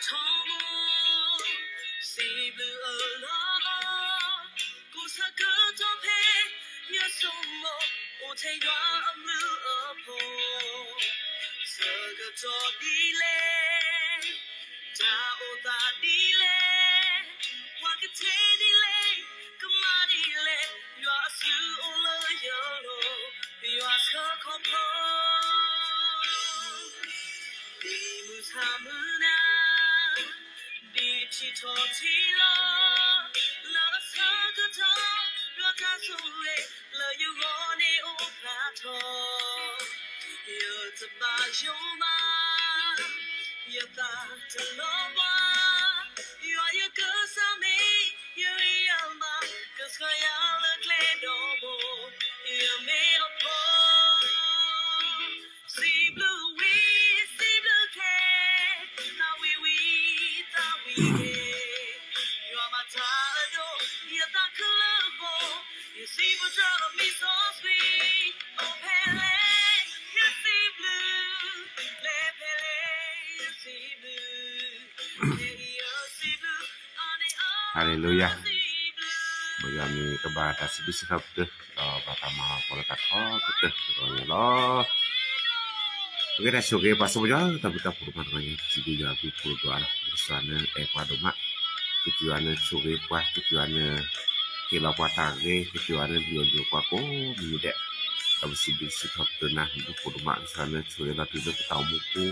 ထီဘိ စံးဘျုးအလီၢ်အီ, ကိးဆၢကတီၢ်ဖဲ ယဆိကမိၣ် အိၣ်ထဲယွၤအဘျုးအဖှိၣ်, ဆၢကတီၢ်ဒ်လဲၣ်, တၢ်အိၣ်သးဒ်လဲၣ်, ပှၤကတဲဒ်လဲၣ်, ကမၤဒ်လဲၣ်, ယွၤအစုအိၣ်လၢယလိၤ, ယွၤဆှၢခီဖျိ မုၢ်ဆါမုၢ်နၤ ဒ်ထံထီၣ်ထံလီၤ, လၢအဆၢကတီၢ် ယွၤတၢ်ဆိၣ်ဂ့ၤ လၢယဂီၢ်န့ၣ်အိၣ်ဖျါထီၣ်, ယတဘၣ်ယိၣ်ဘၣ်, ယသးတလီၤဘၣ်, ယွၤယကစၢ်မ့ၢ် ယဂံၢ်ယဘါ, ကဆှၢယၤလၢကျဲဒီဘိ, ယမ့ၢ်အဖီ စံးဘျုးဝံၤ စံးဘျုးခဲ, သးဝံၤဝံၤ သးဝံၤဂ့ၤ, ယွၤမၤတၢ်အဒိၣ် ယသးခုလၢအဘိ, ယစံးဘျုးတၢ်အမံၤစီဆှံ, အိၣ်ဖဲလဲၣ် ယစံးဘျုး, လဲၤဖဲလဲၣ် ယစံးဘျုး, ဟ့ၣ်ယစံးဘျုး ဟါလ့လူယၤ, မ်ယွၤမ့ၢ်ကဘၣ်တၢ်စံးဘျုးစံးထီၣ်ပတြၢၤ, ဒီးဘၣ်တၢ်မၤလၤကပီၤလၢတၢ်ထီကတၢၢ်တဂီၤညါလီၤ. ပကတဲဆိၣ်ဂ့ၤပှၤစီၤပီယွၤ တၢ်ဘျုးတၢ်ဖှိၣ်ဒိၣ်မးတဂီၤညါ, စံးဘျုးယွၤအဘျုးဖှိၣ်ဒိၣ်အါလီၤ, ကစၢ်ယွၤန့ၣ်အဲၣ်ပှၤဒိၣ်မး, ကစၢ်ယွၤန့ၣ်ဆိၣ်ဂ့ၤပှၤ, ကစၢ်ယွၤန့ၣ် ဟ့ၣ်လီၤပှၤတၢ်ဂ့ၤ, ကစၢ်ယွၤန့ၣ် လုၢ်အီၣ်လုၢ်အီပှၤကိးမုၢ်နံၤဒဲး, ဒီးပစံးဘျုးစံးထီၣ်ပတြၢၤနၤ ဘျုးဖှိၣ်ဒိၣ်မး, ကစၢ်ယွၤန့ၣ်ဆိၣ်ဂ့ၤလီၤတုၤလၢပတၢ်အိၣ်မူပူၤ,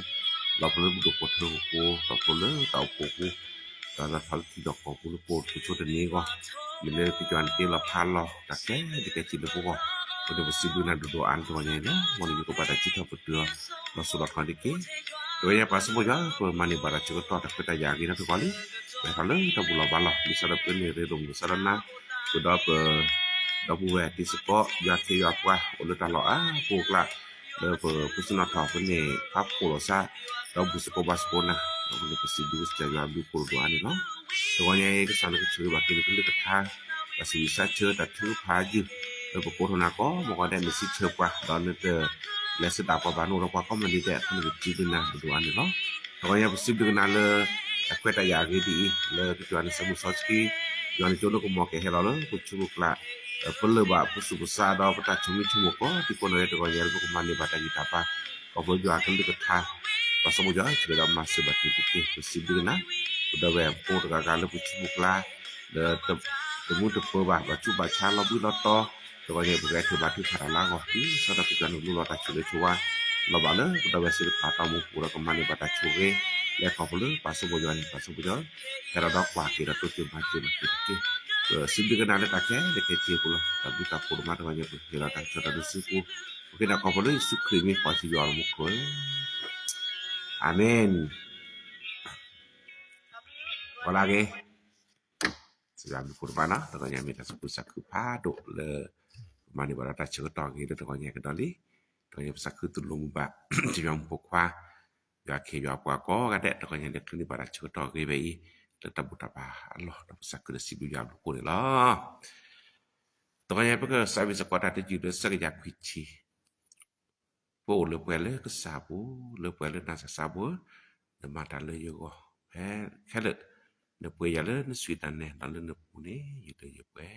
လီၤဖျိလၢပဒိၣ်ပိာ်ထွဲပူၤ, လီၤဖျိလၢတၢ်အိၣ်ဖှိၣ်ပူၤ, ဒီးလီၤထီၣ်လၢထံလီၢ်ကီၢ်ပူၤလၢပအိၣ်တကဆိတန့ၢ်အဂီၢ်, မ့ၢ်လၢကစၢ်ယွၤန့ၣ်တ့လီၤဖးလီၤ တၢ်ခဲလၢာ်ခဲဆ့လၢပဂီၢ်, အဃိန့ၣ်ပစံးဘျုးနၤဒိၣ်ဒိၣ်အါလီၤတဂီၤညါအံၤလီၤ, မ်နကယိၣ်ကဘၣ်တၢ်စံးထီၣ်ပတြၢၤအီၤ လီၤစိၤလီၤထီန့ၣ်တက့ၢ်. တဂီၤညါပှၤစီၤပီယွၤ ပမၤန့ၢ်ဘၣ်တၢ်ဆၢကတီၢ်တၢ်ခွဲးတၢ်ယာ်အဂ့ၤနီတဂီၤလံ, လဲၤထီၣ်လၢတၢ်ဘူၣ်လီၤဘါလီၤ, ဒ်သိးဒီးပကန့ၢ်ရ့လိာ်မုာ်စၢ်ဒီးနၤ, ဃုာ်ဒီးပ ဒီပုၢ်ဝဲၢ်တံၤသကိး ယွၤခ့ယွၤပှၤ အိၣ်လၢတၢ်လီၢ်အါဖှိၣ်အကျါ, လၢပကဆ့ၣ်နီၤထီၣ်ပန့ၢ်ဖးဖှိၣ်လိာ်သး, ဒီးဘူၣ်သကိးဘါသကိးနၤ, အဃိန့ၣ်ပစံးဘျုးကစၢ်ယွၤအဘျုးဖှိၣ်ဒိၣ်အါန့ၣ်လီၤ. တဂီၤညါအံၤ ကစၢ်နကဆိၣ်ဂ့ၤဘၣ်က့ၤနကလုၢ်ကထါ, တၢ်ဆူးတၢ်ဆါဆၢ တၢ်ထုကဖၣ်ယုၢ်, လၢပကိးထီၣ်နၤကိးမုၢ်နံၤဒဲး နစံးဆၢပှၤ ဒီးနတ လဲၤဆၢဒၣ်ပှၤဘၣ် နအိၣ်ဒီးပှၤကိးမုၢ်နံၤဒဲး အဃိန့ၣ်ပစံးဘျုးနၤဒိၣ်ဒိၣ်အါန့ၣ်လီၤ. တဂီၤညါပစံးဘျုးကနၤလၢ တၢ်ခွဲးတၢ်ယာ်အဂ့ၤဒ်အံၤ လၢကစၢ်ယွၤန့ၣ်စီမုၢ်စီဆှံ, ယွၤန့ၣ်ကၠိဒိၣ်ကမီၤကဟဲလီၤလၢပဆူပကျါ, ပလၢၢ်ဘၣ်ပသူၣ်ပသးဒီးပတၢ်ဆိမိၣ်ဆိကမိၣ်ကိးဒံကိးနီၢ်ဂၤဒဲး တဂီၤညါလၢပကမၤန့ၢ်ဘၣ်တၢ်ဂံၢ်တၢ်ဘါ, ခီဖျိယွၤကလုၢ်ကထါ, ပှၤစီၤပီယွၤဆိၣ်ဂ့ၤဒီးမၤစၢၤဘၣ်က့ၤတက့ၢ်. ပစံးဘျုးကနၤ, ပဒီပုၢ်ဝဲၢ်ဖိတဂၤဂၤလၢပဆူပကျါ, လၢ တမူတပၢၤဘၣ် ဘၣ်ဆူးဘၣ်ဆါလီၤဘှံးလီၤတီၤ, တဂီၤညါပကဟဲထုးဘၣ်ထုကဖၣ်တၢ်လၢအဂီၢ် ဒ်သိးဒီးကစၢ်နကလူလီၤတၢ်ဆိၣ်ဂ့ၤဆိၣ်ဝါ လီၤဘၣ်လၢပဒီပုၢ်ဝဲၢ်သ့ၣ်တဖၣ်တၢ်အိၣ်မူပူၤဒီးကမၤန့ၢ်ဘၣ်တၢ်ဆိၣ်ဂ့ၤ, လၢခီဖျိလၢပှၤစီၤပီယွၤန့ၣ် ပှၤစီၤပီယွၤ ဟဲလီၤဒီးကွၢ်က့ၤဒီးတိစၢၤမၤစၢၤဘၣ်က့ၤတက့ၢ်. ပစံးဘျုးကနၤလၢတၢ်ခဲလၢာ်ခဲဆ့အပူၤလီၤ. တၢ်ဘျုးတၢ်ဖှိၣ်ဒိၣ်မးတဂီၤညါ ပဟ့ၣ်လီၤတၢ်ကစီၣ်တၢ်ဒုးစုပူၤ, ပဃ့တၢ်ခီဖျိလၢယ့ၣ်ၡူးခရံာ်မံၤ ပှၤစံယွၤလီၤမူခိၣ်ဧၢ, အၤမ့ၣ်. ကီးလၢအဂ့ၤ စံးဘျုးမူခိၣ်တဖၣ်နီၤ, တဂီၤညါမ့ၢ်တၢ်သူၣ်ခုသးခုဖးဒိၣ်လၢ ပမၤန့ၢ်ဘၣ်ဒီးတၢ်ဆၢကတီၢ်အဂ့ၤလၢတဂီၤညါကဒီးလံ. တဂီၤညါပသးခုတူၢ်လိာ်မုာ်ဘၣ် တယွၤမုၣ်ဖိခွါ, ယွၤခ့ယွၤပှၤကိးဂၤဒဲး တဂီၤညါလၢချုးန့ၢ်ဘၣ်တၢ်ဆၢကတီၢ်အဂ့ၤဖဲအံၤ လၢတၢ်ဘူၣ်တၢ်ဘါအလီၢ် ဒီးပသးခုဒီးစံးဘျုးယွၤဘျုးဖှိၣ်န့ၣ်လီၤ. တဂီၤညါပကစးဝံၤစ့ၢ်ကီးတၢ်တယုၢ်လၢဆၢကယၤခွံဆံ ပအိၣ်လၢပှဲၤလၢကစၢ်ပူၤ, လၢပှဲၤလၢနၤစၢ်စၢ်ပူၤ, နမၤတၢ်လၢယဂီၢ် ဖဲခဲလၢာ်, နပှ့ၤယၤလၢနသွံၣ်တၢ်နဲ ဒီးလၢနပူၤန့ၣ် ယလၢယပှဲၤ.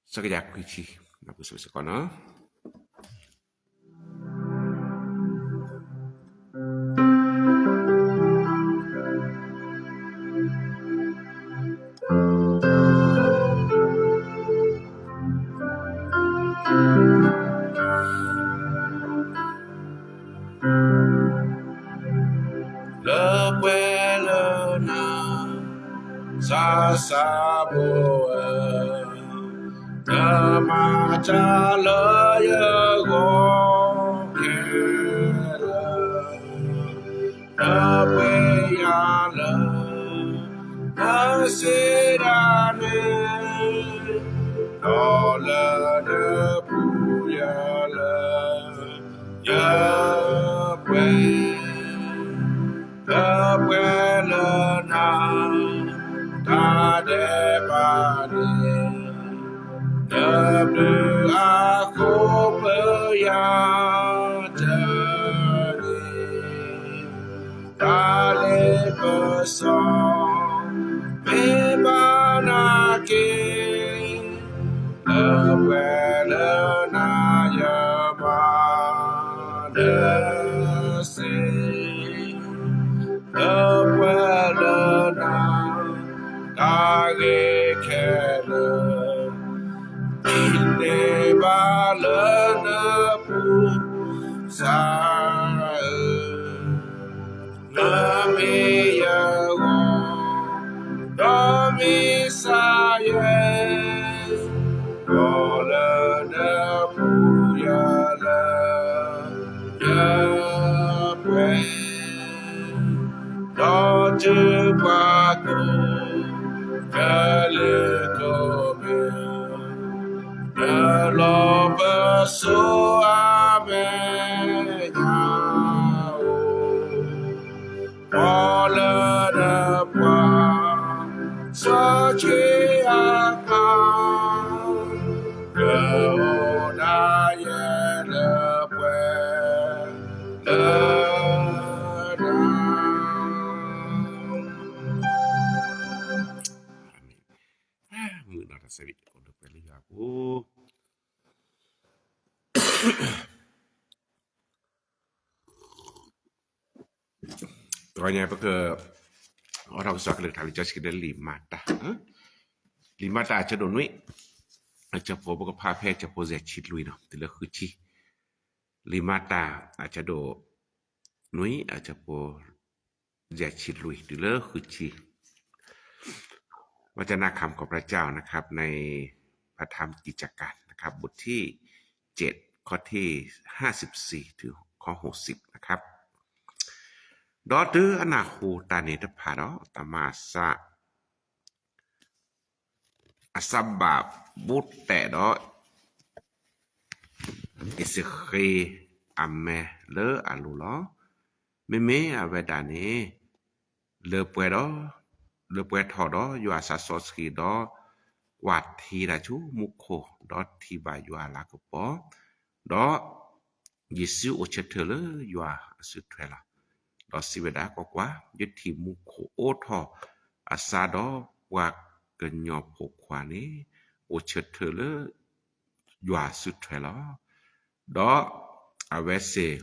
ဆၢကယၤခွံဆံ ပစံးစ့ၢ်ကီးနီၤ. လၢပှဲၤလၢနၤ စၢ်စၢ်ဘိဧၢ, နမၤတၢ်လၢယဂီၢ်ခဲလၢာ်, နပှ့ၤယၤလၢ နသွံၣ်တၢ်နဲ ဒီးလၢနပူၤယၤလၢ ယပှဲၤ, လၢပှဲၤလၢနၤ တၢ်ဒဲးဘးန့ၣ်, နဘျုးအဃိပယၤတဂ့ၤ. လၢပှဲၤလၢနၤယမၤနၢၤစ့ၢ်, လၢပှဲၤလၢနၤ တၢ်ဂ့ၤခဲလၢာ် န့ၢ်ဘၣ်လၢနပူၤစၢ်ဧၢ, လၢမ့ၢ်ယဂီၢ် ဒီးမ့ၢ်စၢ်ယဲၢ်, ဒီးလၢနပူၤယၤလၢယပှဲၤ, ဒီးစၢၤပှၤကိး ကလုာ်ကိးဂၤ လၢလီၤပစိာ်အမဲာ်ညါအိၣ်, ဒီးလၢနပှၤစီဆှံအကျါ ကအိၣ်ဒၣ်ယဲလၢပှဲၤလၢနၤ. မုာ်ဒီးတၢ်ဆၢဂ့ၤ ကိးဒိၣ်ပှဲၤလၢယွၤအပူၤ တဂီၤညါပကအိးထီၣ်ကစၢ်ကလုၢ်ကထါလံာ်စီဆှံလၢလံာ်မၤတၢ်, လံာ်မၤတၢ်အဆၢဒိၣ်နွံ, အဆၢဖိပကဖးဖဲအဆၢဖိယဲၢ်ဆံလွံၢ်နီၤ တုၤလၢဃုဆံ, လံာ်မၤတၢ်အဆၢဒိၣ်နွံ အဆၢဖိယဲၢ်ဆံလွံၢ် တုၤလၢဃုဆံ วจนะคำของพระเจ้านะครับ ในพระธรรมกิจการนะครับ บทที่เจ็ด ข้อที่ห้าสิบสี่ ถึงข้อหกสิบ นะครับ ဒီးတုၤအနၢ်ဟူတၢ်န့ၣ်တဖၣ်ဒီး တၢ်မၤအသး အသးဘၣ်ဘူးတဲာ်ဒီး အ့စ့ဃ့အမဲာ်လၢအလိၤလီၤ. မ့မ့ၢ်အဝဲဒၣ်န့ၣ် လၢပှဲၤဒီး လၢပှဲၤထီၣ်ဒီးယွၤအသးစီဆှံဒီး ကွၢ်ထံတၢ်ဆူမူခိၣ် ဒီးထံၣ်ဘၣ်ယွၤအလၤကပီၤ, ဒီး ယ့ၣ်ၡူးအိၣ်ဆၢထၢၣ်လၢယွၤအစုထွဲလီၤ. ဒီးစံးဝဲဒၣ်, ကွၢ်ကွၢ်, ယထံၣ်မူခိၣ်အိးထီၣ်အသးဒီးပှၤကညီဖိခွါန့ၣ် အိၣ်ဆၢထၢၣ်လၢယွၤအစုထွဲလီၤ. ဒီးအဝဲစ့ၢ်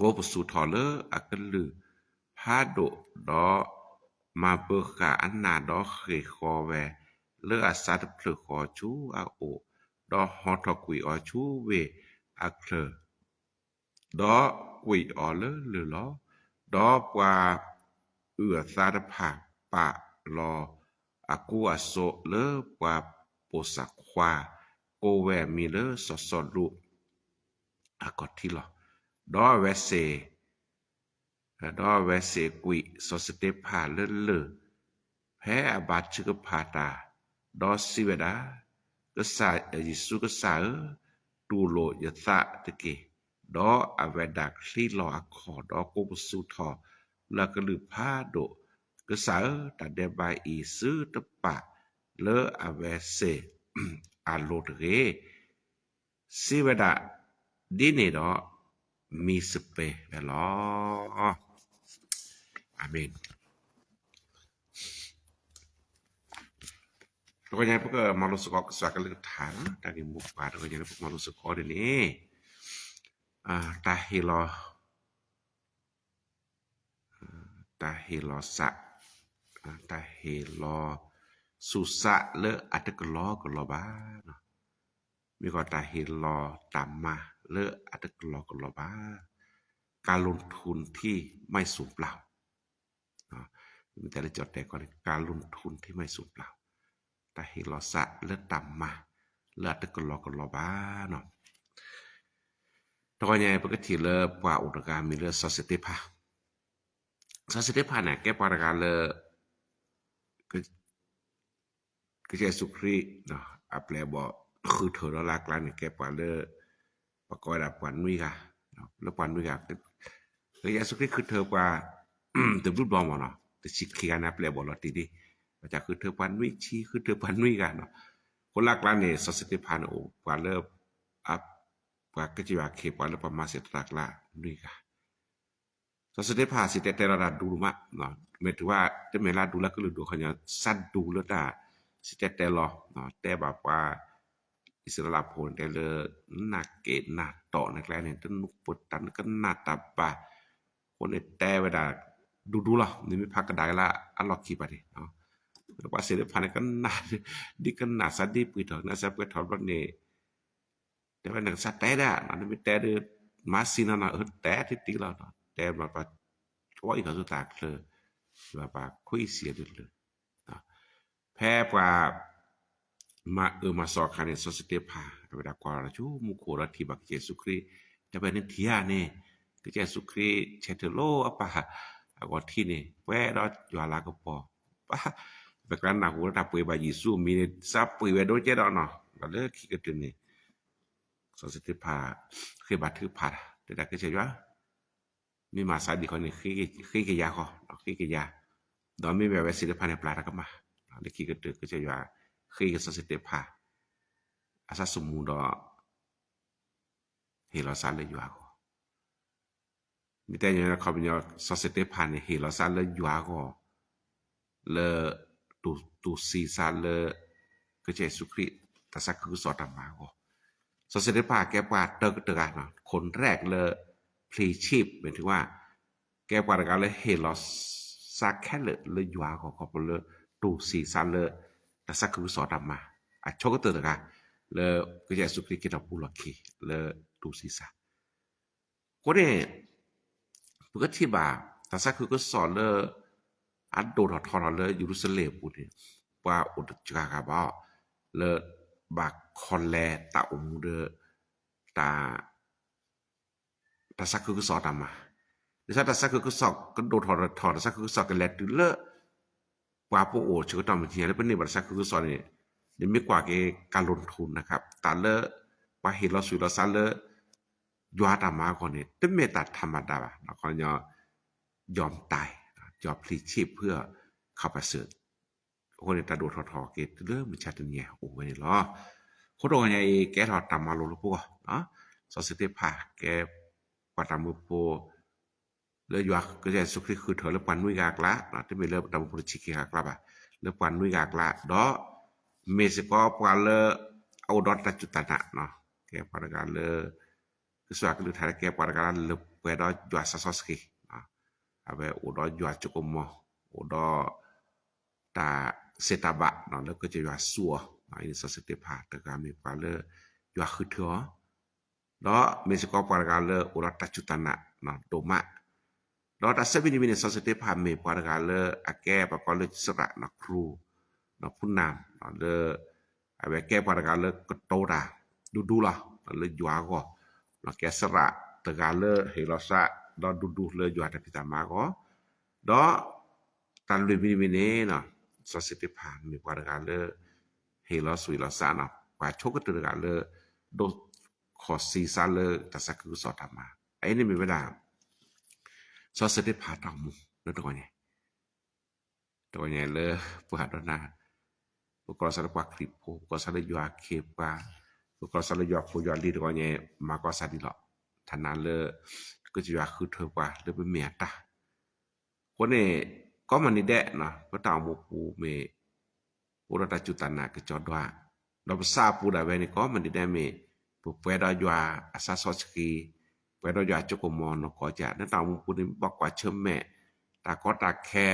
ကိးပသူထီၣ်လၢအကလုၢ်ဖးဒိၣ်, ဒီးမၤဘၢဃာ်အနၢ်ဒီးဃ့ၢ်ဃီၤဝဲလၢအသးတဖျၢၣ်ဃီဆူအအိၣ်, ဒီးဟီထီၣ်ကွံာ်အီၤဆူဝ့ၢ်အချၢၣ် ဒီးကွံာ်အီၤလၢလၢၢ်လီၤ. ဒီးပှၤအုၣ်အသးတဖၣ်ပာ်လီၤအကူအသိးလၢပှၤပိာ်သးခွါ, ကိးဝဲအမံၤလၢစီၤစီလူးအခီၣ်ထံးလီၤ. ဒီးအဝဲစ့ၢ် ဒီးအဝဲစ့ၢ်ကွံာ်စီၤစတ့ဖၣ်လၢလၢၢ် ဖဲအဘါထုကဖၣ်တၢ်, ဒီးစံးဝဲဒၣ်, ကစၢ်ယ့ၣ်ၡူးကစၢ်ဧၢ, တူၢ်လိာ်ယသးတက့ၢ်. ဒီးအဝဲဒၣ်ချံးလီၤအခီၣ်ဒီးကိးပသူထီၣ်လၢအကလုၢ်ဖးဒိၣ်, ကစၢ်ဧၢ, တၢ်ဒဲးဘးအံၤသုတပာ်လၢအဝဲစ့ၢ်အလိၤတဂ့ၤ. စံးဝဲဒၣ်, ဒ်န့ၣ်ဒီး မံစပ့ၤဝဲလီၤ. အၤမ့ၣ်. တဂီၤညါပကမၤလိစ့ၢ်ကီးကစၢ်ကလုၢ်ကထါ, တၢ်ဂ့ၢ်မိၢ်ပှၢ်တဂီၤညါလၢပကမၤလိစ့ၢ်ကီးန့ၣ်န့ၣ်, တၢ်ဟ့ၣ်လီၤ တၢ်ဟ့ၣ်လီၤစး, တၢ်ဟ့ၣ်လီၤ ဆူၣ်စးလၢအတကလီကလီဘၣ်, မ့ၢ်ကီးတၢ်ဟ့ၣ်လီၤတၢ်မၤလၢအတကလီကလီဘၣ်, การลงทุนที่ไม่สูญเปล่า, မ့ၢ်တဲလၢကၠီၣ်တဲာ်ကီးန့ၣ် การลงทุนที่ไม่สูญเปล่า, တၢ်ဟ့ၣ်လီၤစးလၢတၢ်မၤလၢအတကလီကလီဘၣ်နီၤ. တဂီၤညါအံၤ ပကထံၣ်လၢပှၤအိၣ်တဂၤမံၤလၢစီၤစတ့ဖၣ်, စီၤစတ့ဖၣ်န့ၣ် ကဲပှၤတဂၤလၢ ကစၢ်ယ့ၣ်ၡူးခရံာ် အပျဲၢ်အဘီၣ်ဃုထၢဒီးလၢအကျါန့ၣ် ကဲပှၤလၢ ပှၤကိးဝဲဒၣ်ပှၤနွံဂၤ, လၢပှၤနွံဂၤ, ကစၢ်ယ့ၣ်ၡူးခရံာ်ဃုထၢပှၤ တဘျုးဘျီမ့ၢ်နီၤ, တဆံခံဂၤန့ၣ် အပျဲၢ်အဘီၣ်လီၤတံၢ်ဒံး, ဘၣ်ဆၣ်ဃုထၢပှၤနွံဆံ ဃုထၢပှၤနွံဂၤနီၤ, အဃိလၢအကျါန့ၣ် စီၤစတ့ဖၣ်န့ၣ်အိၣ်ပှၤလၢ ပှၤကစၢ်ယွၤခ့ပှၤလၢပှၤမၤစၢၤတၢ်ကျါနွံဂၤ စီၤစတ့ဖၣ်စံၣ်တဲၤတဲလီၤတၢ်ဒူဒိၣ်မး, မ့ၢ်တုၤဘၣ် တမ့ၢ်လၢအဒူလၢကလုာ်ဒူၣ်ခီညီ, စးဒူလၢတၢ် စံၣ်တဲၤတဲလီၤ တဲဘၣ်ပှၤ အံၣ်စရ့လးဖိန့ၣ် တဲလၢ နးက့ၤနးတီၢ်နကျဲန့ၣ် တနူၤပတၢ်နကနၣ်တၢ်ဘၣ်, အဃိန့ၣ်တဲဝဲဒၣ် ဒူဒူလီၤ, နမ့ၢ်ဖးကဒါက့ၤလၢအလီၢ်ခံဘၣ်န့ၣ် ပှၤသ့ၣ်တဖၣ်န့ၣ် ကနၣ် ဒ်ကနၣ်စၢ်ဒ်ပှ့ၤထီၣ် ကနၣ်စၢ်ပှ့ၤထီၣ်ဘျီန့ၣ် တဲဝဲနကစၢ်တဲဒၣ် နမ့ၢ်တဲဒီး မၤစံၣ်နီၤနီၤ အတဲတံၢ်တံၢ်လီၤ, တဲဘၣ်ပှၤ အီၣ်အံၣ်ခီဆူတၢ်ချၢ, ဘၣ်ပှၤခွံဆံအဒုးလၢာ်, ဖဲပှၤ မၤအၢမၤသီအခါန့ၣ် စီၤစတ့ဖၣ် အဝဲဒၣ်ကွၢ်လီၤဆူမူခိၣ်ဒီးထံၣ်ဘၣ်ကစၢ်ယ့ၣ်ၡူးခရံာ်, တဲဝဲနထံၣ်ဧါန့ၣ်, ကစၢ်ယ့ၣ်ၡူးခရံာ်ဆဲးထၢၣ်လီၤအပၢ်အဂီၢ်ထံးန့ၣ် ပှဲၤဒီးယွၤလၤကပီၤ, ပှၤ ပကနၣ်ဟူလၢတၢ်ပှ့ၤဘၣ်ယ့ၣ်ၡူးအမံၤန့ၣ် စးပှ့ၤဝဲဒိကဲဒီးနီၤ, ဒီးလၢခံကတၢၢ်န့ၣ် စီၤစတ့ဖၣ် ဃ့ဘါထုကဖၣ် တဲဒၣ်ကစၢ်ယွၤ မ့ၢ်မၤစၢ်ဒ်ခီန့ၣ် ဃ့ကယၤဃီ, ဃ့ကယၤ, ဒီးမ့ၢ်ဝဲဝဲသ့ၣ်တဖၣ်န့ၣ် ပျၢ်တၢ်ကမၣ်, လၢခံကတၢၢ် ကစၢ်ယွၤ ဃ့ကစီၤစတ့ဖၣ် အသးသမူဒီး ဟ့ၣ်လီၤသးလၢယွၤအဂီၢ် မ့ၢ်တဲညီခီပညီ စီၤစတ့ဖၣ်န့ၣ် ဟ့ၣ်လီၤသးလၢယွၤအဂီၢ် လၢ တူၢ်စံးသးလၢ ကစၢ်ယ့ၣ်ၡူးခရံာ် တၢ်သးခုကစီၣ်တၢ်မၤအဂီၢ်, စီၤစတ့ဖၣ်ကဲပှၤတၢကတၢၢ်ဂၤ คนแรก လၢ play chip မ့ၢ်ထံၣ်ဝဲ ကဲပှၤတဂၤလၢဟ့ၣ်လီၤသးခဲလၢာ်လၢယွၤအဂီၢ် ခီဖျိလၢ တူၢ်စံးသးလၢ တၢ်သးခုကစီၣ်တၢ်မၤ အဆိကတၢၢ်တဂၤ လၢကစၢ်ယ့ၣ်ၡူးခရံာ်က့ၤထီၣ်ပူၤလီၢ်ခံ လၢတူၢ်စံးသး အဃိန့ၣ် ပကထံၣ်ဘၣ် တၢ်သးခုကစီၣ်လၢ အဒိၣ်ထီၣ်ထီထီၣ်လၢယရူၤၡလ့ၣ်အပူၤန့ၣ် ပှၤအိၣ်တစှၤဂၤဘၣ် လၢ ဘၣ်ခီလဲၤတၢ်အိၣ်မူဒီး တၢ် တၢ်သးခုကစီၣ်တၢ်မၤ, ဒ်သိးတၢ်သးခုကစီၣ်ကဒိၣ်ထီၣ်ထီထီၣ် တၢ်သးခုကစီၣ်ကလဲၤတုၤလၢ ပှၤပအိၣ်ဆၢကတီၢ်မ့ၢ်ထံၣ်ညါလၢပန့ၢ်ဘၣ်တၢ်သးခုကစီၣ်န့ၣ် နမ့ၢ်ကွၢ်က့ၤ การลงทุน นะครับ တၢ်လၢ ပှၤဟ့ၣ်လီၤသူၣ်လီၤသးလၢ ယွၤတၢ်မၤအဂီၢ်န့ၣ် တမ့ၢ်တၢ်ထးမတၤဘၣ် ခီပညီ ยอมตาย ยอมพลีชีพเพื่อข้าพเจ้า အဃိန့ၣ် တၢ်ဒိၣ်ထီၣ်ထီက့ၤတုၤလၢမုၢ်ဆါတနံၤအံၤအိၣ်ဝဲန့ၣ်လီၤ. အဃိတဂီၤညါအံၤ ကဲထီၣ်တၢ်မၤလိာ်လၢပဂီၢ်, စီၤစတ့ဖၣ်ကဲပှၤတၢ်မၢဖိ လၢယွၤကစၢ်ယ့ၣ်ၡူးခရံာ်ဃုထၢလၢပှၤနွံဂၤအကျါ, တမ့ၢ်လၢတၢ်မၢဖိတဆံးခံဂၤအကျါဘၣ်, လၢပှၤနွံဂၤအကျါ, ဒီး မ့ၢ်စ့ၢ်ကီးပှၤလၢ အအိၣ်ဒီးတၢ်စူၢ်တၢ်နာ်, ကဲပှၤတဂၤလၢ ကစၢ်ကလုၢ်ကထါလၢကဲပှၤတဂၤလၢလၢပှဲၤဒီးယွၤစီစီဆှံ, အဝဲအိၣ်ဒီးယွၤစိကမီၤ, အိၣ်ဒီး တၢ်သ့တၢ်ဘၣ်လၢကစၢ်ယွၤဆူၣ်အီၤ, အံၤန့ၣ်စီၤစတ့ဖၣ်တဂၤမ့ၢ်ပှၤလၢ ယွၤဃုထၢအီၤ, ဒီးမ့ၢ်စ့ၢ်ကီးပှၤတဂၤလၢအိၣ်ဒီးတၢ်စူၢ်တၢ်နာ်ဒိၣ်မး, ဒီးတၢ်ဆၢမံၤတမံၤန့ၣ် စီၤစတ့ဖၣ်မ့ၢ်ပှၤတဂၤလၢအကဲပှၤကီၢ်လၢစရၣ် နၢ်ခရူၢ် နၢ်ဖူနၢ် လၢ အဝဲကဲပှၤတဂၤလၢကတိၤတၢ်ဒူဒူလီၤ လၢယွၤအဂီၢ်, ကဲစရၣ်တဂၤလၢဟ့ၣ်လီၤသးဒီးဒူဒူလၢယွၤတၢ်ဖံးတၢ်မၤအဂီၢ်, ဒီး တၢ်လွံၢ်မံၤတမံၤန့ၣ် စီၤစတ့ဖၣ်မ့ၢ်ပှၤတဂၤလၢ ဟ့ၣ်လီၤသူၣ်ဟ့ၣ်လီၤသးနီၤ ပှၤဆိကတၢၢ်တဂၤလၢ ဒိးခီၣ်စံးသးလၢတၢ်သးခုကစီၣ်တၢ်မၤ, အအံၤန့ၣ်မ့ၢ်ဝဲဒၣ် စီၤစတ့ဖၣ်တၢ်အိၣ်မူလၢတဂီၤညါ တဂီၤညါလၢပှၤဒိးနၢ် ပကိးလီၤသးလၢပှၤခရံာ်ဖိ ပကိးလီၤသးလၢယွၤအခ့အပှၤ ပကိးလီၤသးလၢယွၤဖိယွၤလံၤတဂီၤညါ မၤကီးသးဒ်လီၤ. တၢ်နာ်လၢ ကစၢ်ယွၤဃုထၢပှၤလၢပမ့ၢ်အတၢ် အဃိန့ၣ် ကိးမုၢ်နံၤဒဲး ပတၢ်အိၣ်မူပူၤမ့ၢ် အိၣ်ဒီးတၢ်စူၢ်တၢ်နာ်ကစီဒီဧါ, ဒီးပသးပူၤဒၣ်ဝဲန့ၣ် ကိးမုၢ်နံၤဒဲးမ့ၢ် ပပှဲၤဒီးယွၤအသးစီဆှံ, ပှဲၤဒီးယွၤအစိကမီၤနီၢ်ကီၢ်ကၢ် လၢတၢ်အိၣ်မူပူၤန့ၣ် ဘၣ်ကွၢ်ဆၢၣ်မဲာ် တၢ်ကီတၢ်ခဲ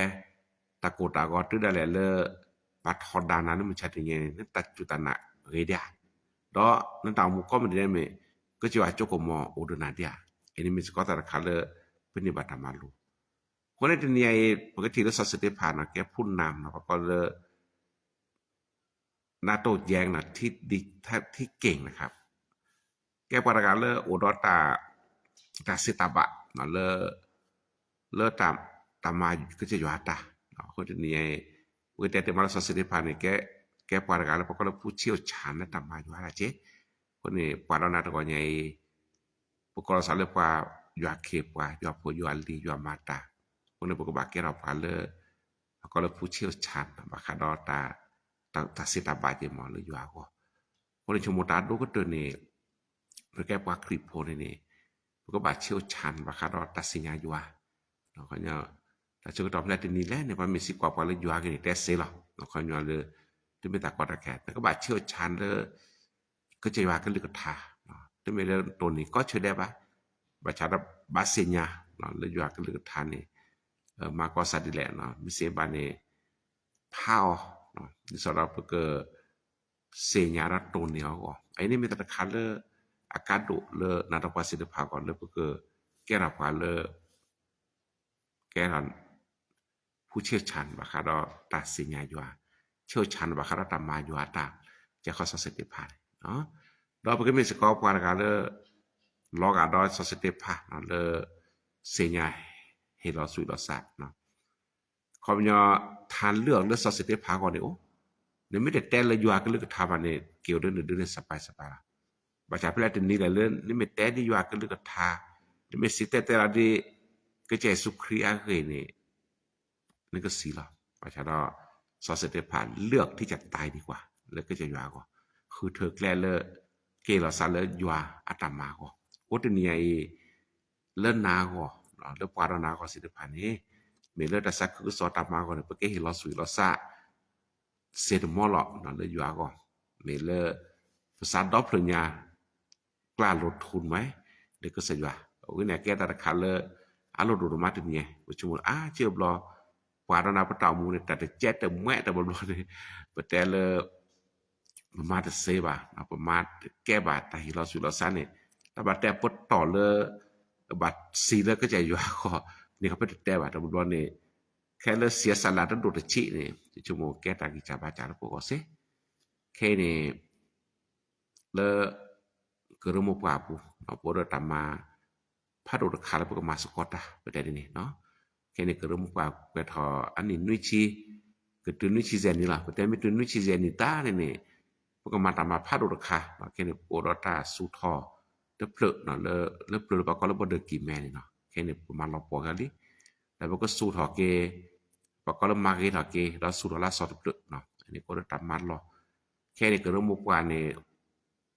တၢ်ကိၢ်တၢ်ဂီၤတုၤဒၣ်လဲာ်လၢ ဘၣ်ထီဒါနၤလၢမုၢ်ဆါတနံၤညါန့ၣ် နတၢ်စူၢ်တၢ်နာ်ဂ့ၤဒံးဧါ, ဒီးနတၢ်အိၣ်မူကိးမုၢ်နံၤဒဲးမ့ၢ် ကစၢ်ယွၤအစိကမီၤအိၣ်ဒီးနၤဒံးဧါ, အံၤန့ၣ်မ့ၢ်စ့ၢ်ကီးတၢ်တခါလၢ ပန့ၢ်ဘၣ်တၢ်မၤလိ အဃိန့ၣ်တနံၤအံၤ ပကထံၣ်လၢစီၤစတ့ဖၣ်န့ၣ် ကဲဖူနၢ်န့ၣ် ပကိးလၢ နၢ်တိၢ်ယဲၢ်န့ၣ် ထံက့ၣ်န့ၣ် ကဲပှၤတဂၤလၢအိၣ်ဒီး တၢ်သ့တၢ်ဘၣ် လၢ လၢတၢ်မၤကစၢ်ယွၤအတၢ်, အဃိတနံၤအံၤ ပကတဲတ့ၢ်မးလၢစီၤစတ့ဖၣ်န့ၣ် ကဲပှၤတဂၤလၢပကိးလၢဖူဆ့ၣ်အိၣ်ဆၣ်လၢတၢ်မၤယွၤဒၣ်က့, အဃိန့ၣ် ပှၤဒီးနၤတဂီၤညါအံၤ ပကိးလီၤသးလၢပှၤယွၤခ့ပှၤ ယွၤဖိယွၤလံၤ ယွၤမၤတၢ်, အဃိန့ၣ် ပကဘၣ်ကဲထီၣ်ပှၤလၢ ပကိးလၢဖူဆ့ၣ်အိၣ်ဆၣ် ဘၣ်ဃးဒီး တၢ်သ့တၢ်ဘၣ်က့ၤမးလၢယွၤအဂီၢ်, အဃိန့ၣ် ဆိကမိၣ်တၢ်ဒိၣ်ကတၢၢ်န့ၣ် ပကဲပှၤခရံာ်ဖိန့ၣ်န့ၣ် ပကဘၣ်ဆ့ၣ်အိၣ်ဆၣ် ဘၣ်ဃးဒီးတၢ်သ့ၣ်ညါယွၤ, တၢ်ဆၢကတီၢ်ဖဲလဲၣ်တနံၤလဲၣ်န့ၣ် ပှၤမ့ၢ်စံးကွၢ်ပှၤလၢယွၤဂ့ၤန့ၣ် တဲသ့လီၤ, ခီပညီလၢ တမ့ၢ်တၢ်ကီတၢ်ခဲ နကဘၣ်ဆၢၣ်ဆၢလၢ ကစၢ်ယွၤကလုၢ်ကထါ, တမ့ၢ်လၢတိၢ်န့ၢ်ကီၢ်ဆၢဒဲးဘၣ်, ဘၣ်ဆၣ်ဒီးဘၣ်သ့ၣ်ညါ လၢယွၤကလုၢ်ကထါန့ၣ် မၤကီၢ်စၢ်ဒ်လဲၣ်, မ့ၢ်စ့ဘၣ်န့ၣ် ဖးအီၤ, ဒ်သိးဒီးပက သ့ၣ်ညါဒီးတိၢ်န့ၢ်အီၤအဂီၢ်, အအံၤန့ၣ်မ့ၢ်တၢ်တခါလၢ အကါဒိၣ်လၢနၤဒီးပှၤသ့ၣ်တဖၣ်အဂီၢ်လၢပက ကဲထီၣ်ပှၤလၢ ကဲထီၣ် ဖူဆၢၣ်ဆၢဘၣ်ဃးဒီးတၢ်သ့ၣ်ညါယွၤ, ဆၢၣ်ဆၢဘၣ်ဃးဒီးတၢ်မၤယွၤအတၢ် ကဲခီစီဆှံသ့ၣ်တဖၣ်န့ၣ်, ဒီးပကမ့ၢ်စ့ၢ်ကီးပှၤတဂၤလၢ လီၤဂာ်ဒီးစီဆှံသ့ၣ်တဖၣ်လၢ သ့ၣ်ညါ ဟ့ၣ်လီၤသူၣ်လီၤသး ခီပညီ ထါလၢအီၤလၢစီဆှံသ့ၣ်တဖၣ်အဂီၢ်န့ၣ်အိၣ်, နမ့ၢ်တတဲလၢယွၤကလုၢ်ကထါဘၣ်န့ၣ် က့ၤအိၣ်လၢနဒုန့ၣ်စပၢ်စပၢ်လီၤ. ဘၣ်ဆၣ်ဖဲလဲၣ်တနံၤလဲၣ်လၢ နမ့ၢ်တဲဒ်ယွၤကလုၢ်ကထါ, နမ့ၢ်စံၣ်တဲၤတဲလီၤဒ် ကစၢ်ယ့ၣ်ၡူးခရံာ်အဂ့ၢ်န့ၣ် နကစံၣ်လီၤ. ဘၣ်ဆၣ်ဒီး စီဆှံသ့ၣ်တဖၣ်လၢအီၤကထံၣ်ကတၢၢ်ဒံးကွၢ် လၢကစၢ်ယွၤအဂီၢ်, ဃုထၢကျဲလၢ က့ၤလီၤသးလၢယွၤအတၢ်မၤအဂီၢ်, အိၣ်တနံၤအံၤ လၢနၤအဂီၢ်, လၢပှၤဒီးနၤအဂီၢ်သ့ၣ်တဖၣ်န့ၣ်, မ့ၢ်လၢတၢ်သးခုကစီၣ်တၢ်မၤအဂီၢ်န့ၣ် ပကဟ့ၣ်လီၤသူၣ်လီၤသး စ့တမီၢ်လီၤ လၢယွၤအဂီၢ်, မ့ၢ်လၢ ပသးဒီဖျၢၣ်ညါ ကျါလိာ်ထူန့ၣ် လၢကစၢ်ယွၤ, အဝဲန့ၣ်ကဲတၢ်တခါလၢ အလိၣ်ဒိၣ်ဒိၣ်မးတနံၤ, ပဆိကမိၣ်အါကၢဘျီ, ပှၤဒီးနၤပတၢ်အိၣ်မူန့ၣ် တၢ်တကဲတမှဲတဘျီဘျီန့ၣ်, ပတဲလၢ ပမၤတသ့ဘၣ်, ပမၤတကဲဘၣ် တၢ်ဟ့ၣ်လီၤသူၣ်လီၤသးန့ၣ်, တၢ်ဘၣ်တဲပတီၢ်လၢ ဘၣ်စံးလၢကစၢ်ယွၤအဂီၢ်န့ၣ် ပတတဲဘၣ် တဘျီဘျီန့ၣ်, ခဲလၢာ် စံးစလၢတဒိၣ်တဆံးန့ၣ် ဆိကမိၣ်ကဲတၢ်ဂံၢ်စၢ်ဘါစၢ်လၢပဂီၢ်စ့ၢ်, ခဲအံၤန့ၣ် လၢ ကရၢမိၢ်ပှၢ်အပူၤ ပအိၣ်ဒီးတၢ်မၤ ဖးဒိၣ်တခါလၢပကမၤသကိးတၢ် ပတဲဒ်န့ၣ်, ခဲအံၤန့ၣ် ကရၢမိၢ်ပှၢ်ကွဲးထီၣ်အနံၣ်နွံဆံ, ကတုၤနွံဆံယဲၢ်နံၣ်လီၤ. ပတဲမ့ၢ်တုၤနွံဆံယဲၢ်နံၣ်တၢ်န့ၣ်န့ၣ် ပကမၤတၢ်မၤဖးဒိၣ်တခါ, ခဲအံၤန့ၣ် ပအိၣ်ဒီးတၢ်သူၣ်ထီၣ်တဖျၢၣ် လၢပျၢၤလၢပှၤကိးလၢ ဘီဒၢးကံၢ်မဲ န့ၣ်လီၤ. ခဲအံၤန့ၣ် ပမၤလီၤပှီၢ်ဂၤလံ, ဒီးပကသူၣ်ထီၣ်က့ၤ ပှၤကိးလၢမၤဂ့ၤထီၣ်က့ၤ ဒီးသူၣ်ထီၣ်လၢအသီတဖျၢၣ်, အန့ၣ်ကအိၣ်ဒီးတၢ်မၤလီၢ်, ခဲအံၤန့ၣ် ကရၢမိၢ်ပှၢ်န့ၣ်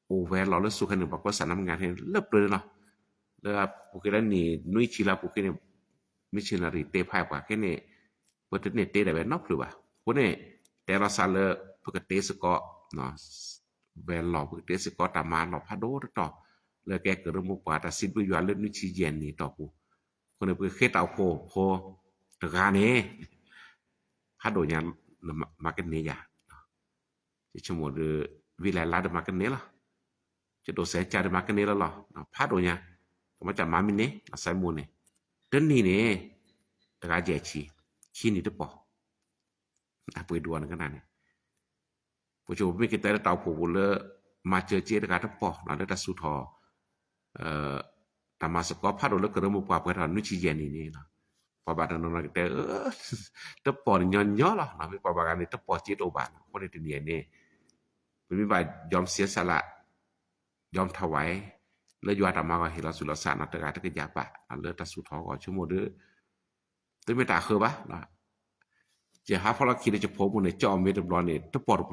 အိၣ်ဝဲလီၤလၢဆူခဲန့ၣ် ပှၤကိးစၢ်နီၣ်မုၢ်နၤန့ၣ် လၢပျၢၤန့ၣ်လီၤ. လၢပူၤကွံာ်လၢနံၣ်နွံဆံလၢပူၤကွံာ်န့ၣ် missionary တဲဖးပှၤခဲန့ၣ် ပတန့ၢ်တဲဒၣ်ဝဲနီတဖျၢၣ်ဘၣ်. အဃိန့ၣ် တဲလီၤသးလၢ ပကတဲစ့ၢ်ကီး ဝဲလီၢ် ပကတဲစ့ၢ်ကီးတၢ်မၤလီၢ်ဖးဒိၣ်တတီၤ လၢကဲကရၢမိၢ်ပှၢ်တၢ်စံးဘျုးယွၤလၢနွံဆံယဲၢ်နံၣ်တီၢ်ပူၤ, အဃိန့ၣ်ပကဃ့တၢ်အိၣ်ဖှိၣ်ဖိတဂၤန့ၣ် ဖးဒိၣ်ညါ မၤကန့ၢ်ယၤ ယဆိကမိၣ်ဒီး ဝံၤလဲၤလါဒီးမၤကန့ၢ်လီၤ. ယဒိးစဲးကၢ်ဒီးမၤကန့ၢ်လီၤလီၤ. ဖးဒိၣ်ညါ ကမၤကမၤမံၤန့ၣ် စဲးမိၢ်န့ၣ် တနံၣ်န့ၣ် တဂၤယဲၢ်ဆံ, ခံနံၣ်တပီၢ်, အပှ့ၤဒိၣ်အီၤနကနၣ်န့ၣ် ပဆိကမိၣ်ပမ့ၢ်ကတဲလၢတၢ်အိၣ်ဖှိၣ်ပူၤလၢ မၤစၢၤက့တဂၤတပီၢ် လၢတၢ်သူၣ်ထီၣ် တၢ်မၤသကိးဖးဒိၣ်လၢကရၢမိၢ်ပှၢ်ပှဲၤထီၣ်နွံဆံယဲၢ်နံၣ်န့ၣ်, ပှၤဘၣ်တနီၤနီၤကတဲ တပီၢ်န့ၣ်ညီညီလီၤ. မ့ၢ်ပှၤဘၣ်ဂၤန့ၣ် တပီၢ်စ့တအိၣ်ဘၣ်. အဃိန့ၣ်တနံၤအံၤန့ၣ် ပမ့ၢ်ဘၣ် ယီၢ်စံးစလး ယီၢ်ထဝဲ လၢယွၤတၢ်မၤဂီၢ်ဟ့ၣ်လီၤသူၣ်လီၤသးနီၤ တဂၤတကယၤဘၣ် လၢတၢ်သူၣ်ထီၣ်အဂီၢ် ဆိကမိၣ်ဒီး တမ့ၢ်တၢ်ဃၢဘၣ်. ယဟးဖီၣ်လီၤခံဒီးယဖိမုၣ်န့ၣ် ကၠီအီၣ်မ့ၤတဘျီန့ၣ် တပီၢ်တဘျီနီတဘျီဘၣ်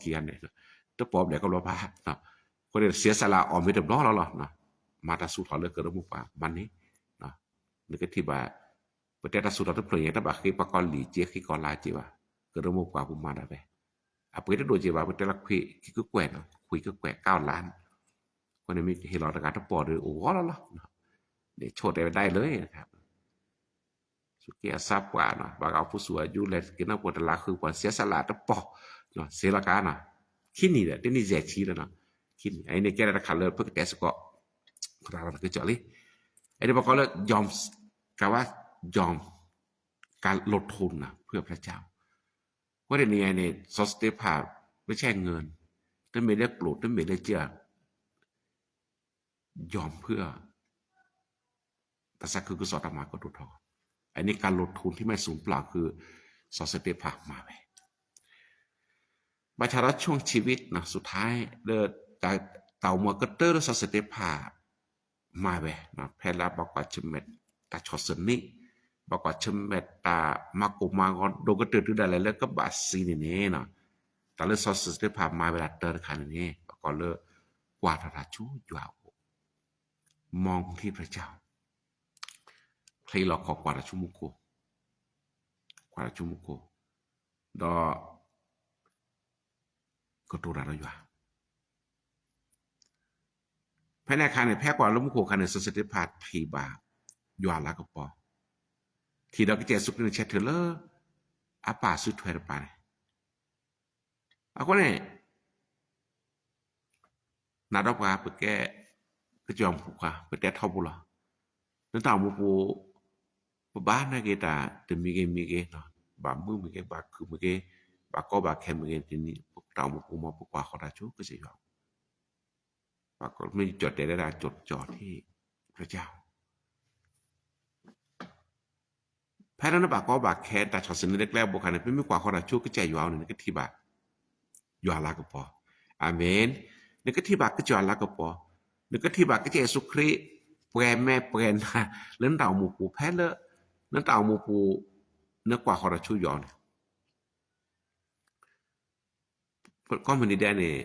ခံဂၤန့ၣ် တပီၢ်ဘျဲၣ်ကဘျီဘၣ်. အဃိန့ၣ် စံးစလးအီၣ်မ့ၤတဘျီလီၤလီၤ. မၤတၢ်သူၣ်ထီၣ်လၢကရၢမိၢ်ပှၢ်မၤန့ၣ် နကထံၣ်ဘၣ် ပတဲတၢ်သူၣ်ထီၣ်တဖျၢၣ်ညါ တဘၣ်ဃ့ပှၤကီၢ်လံၢ်က့ ဃ့ကီၢ်လါက့ဘၣ်. ကရၢမိၢ်ပှၢ်ပူၤမၤဒၣ်ဝဲ အပှ့ၤတဒိၣ်က့ဘၣ် ပတဲလၢခွံကကွဲၢ်နီၤ ခွံကကွဲၢ် ကၢ်လါ အဃိန့ၣ်မ့ၢ်ဟ့ၣ်လီၤတဂၤတပီၢ်ဒီးအိၣ်ဂီၢ်လီၤလီၤ. န့ၣ်ဆိၣ်တဲဝဲဒၣ်အံၤလၢ စူၢ်က့ၤအသးပှၢ်နီၤ ဘၣ်ဂၤအိၣ်ဖှိၣ်စူၢ်အယူလဲၤက့ၤနီၢ်ပှဲၤတလါဃုပှၤ စံးစလးတပီၢ် စ့လီၤကါနီၤ ခံနံၣ်ဒီး တနံၣ်ယဲၢ်ဆံလီၤနီၤ ခံနံၣ် အအံၤန့ၣ်ကဲတၢ်တခါလၢပကတဲစ့ၢ်ကီး ကရၢလီၤကစီၣ်လံ အအံၤန့ၣ်ပှၤကိးလၢ ယီၢ် ကဝဲ ယီၢ် ကလိာ်ထိၣ်နၤ ဖုၣ်ဖျါကၠၢ် အဃိန့ၣ်န့ၣ် စီၤစတ့ဖၣ် မ့ၢ်ဆဲးငၢၢ် တမ့ၢ်လၢကျိၣ် တမ့ၢ်လၢကၢ် ယီၢ်ဖုၣ် တၢ်သးခုကစီၣ်တၢ်မၤကဒိၣ်ထီၣ် အန့ၣ်ကလိာ်ထိၣ်ထံမဲာ်ဆူၣ်ပျၢ်ခု စီၤစတ့ဖၣ်မၤဝဲ ဘၣ်ဆၣ်ဒီး ช่วงชีวิต สุดท้าย လၢ တၢ်အိၣ်မူကတၢၢ်လၢစီၤစတ့ဖၣ် မၤဝဲ ဖဲလၢဘၣ်ကွၢ်ဆၢၣ်မဲာ်တၢ်ဆီၣ်သနံး ဘၣ်ကွၢ်ဆၢၣ်မဲာ်တၢ်မၤကိၢ်မၤဂီၤဒိၣ်ကတၢၢ်တုၤဒၣ်လဲာ်လၢကဘၣ်သံန့ၣ်န့ၣ် တၢ်လၢစီၤစတ့ဖၣ်မၤဝဲဒၣ်တၢ်တခါန့ၣ်န့ၣ် ပကိးလၢ ကွၢ်ထီၣ်တၢ်ဆူယွၤအအိၣ် มองที่พระเจ้า ချ့လီၤခီၣ်ကွၢ်တၢ်ဆူမူခိၣ် ကွၢ်တၢ်ဆူမူခိၣ် ဒီး ကတိၤတၢ်ဒီးယွၤ. ဖဲန့ၣ်အခါန့ၣ် ဖဲကွၢ်လၢမူခိၣ်အခါန့ၣ် စီၤစတ့ဖၣ်ထံၣ်ဘၣ်ယွၤလၤကပီၤ, ထံၣ်ဒီးကစၢ်ယ့ၣ်ၡူးခရံာ်န့ၣ်ဆဲးထုးလၢ အပၢ်စုထွဲတပၤန့ၣ်. အဃိန့ၣ် နၤဒီးပှၤပကဲ ကစၢ်ယွၤမူခိၣ်ခွါ ပတဲထီဘိလီၤ. လၢတၢ်အိၣ်မူပူၤ ပဘၣ်နာ်က့ၤတၢ်တမံၤဂ့ၤမံၤဂ့ၤ, ဘၣ်မုာ်မ့ၢ်ဂ့ၤ, ဘၣ်ခုၣ်မ့ၢ်ဂ့ၤ, ဘၣ်ကီဘၣ်ခဲမ့ၢ်ဂ့ၤ, တၢ်အိၣ်မူပူၤမ်ပကွၢ်ဃီၤတၢ်ဆူကစၢ်ယွၤ, မ့ၢ်ကၠီၣ်တဲာ်လၢတၢ်ကၠီၣ်ကၠီၣ်ထံၣ်ကစၢ် ဖဲလၢနဘၣ်ကီဘၣ်ခဲတၢ်ဆီၣ်ဆၢန့ၣ်လၢကျဲအဘိခါန့ၣ် ပမ့ၢ်ကွၢ်ဃီၤတၢ်ဆူကစၢ်ယွၤအအိၣ်န့ၣ် နကထံၣ်ဘၣ် ယွၤလၤကပီၤ. အၤမ့ၣ်. နကထံၣ်ဘၣ်ကစၢ်ယွၤလၤကပီၤ, နကထံၣ်ဘၣ်ကစၢ်ယ့ၣ်ၡူးခရံာ် ပှဲၤမဲာ်ပှဲၤနၤ လၢနတၢ်အိၣ်မူပူၤ ဖဲလၢ နတၢ်အိၣ်မူပူၤ နကွၢ်ဃီၤတၢ်ဆူယွၤန့ၣ် ကိးမုၢ်နံၤဒဲးန့ၣ်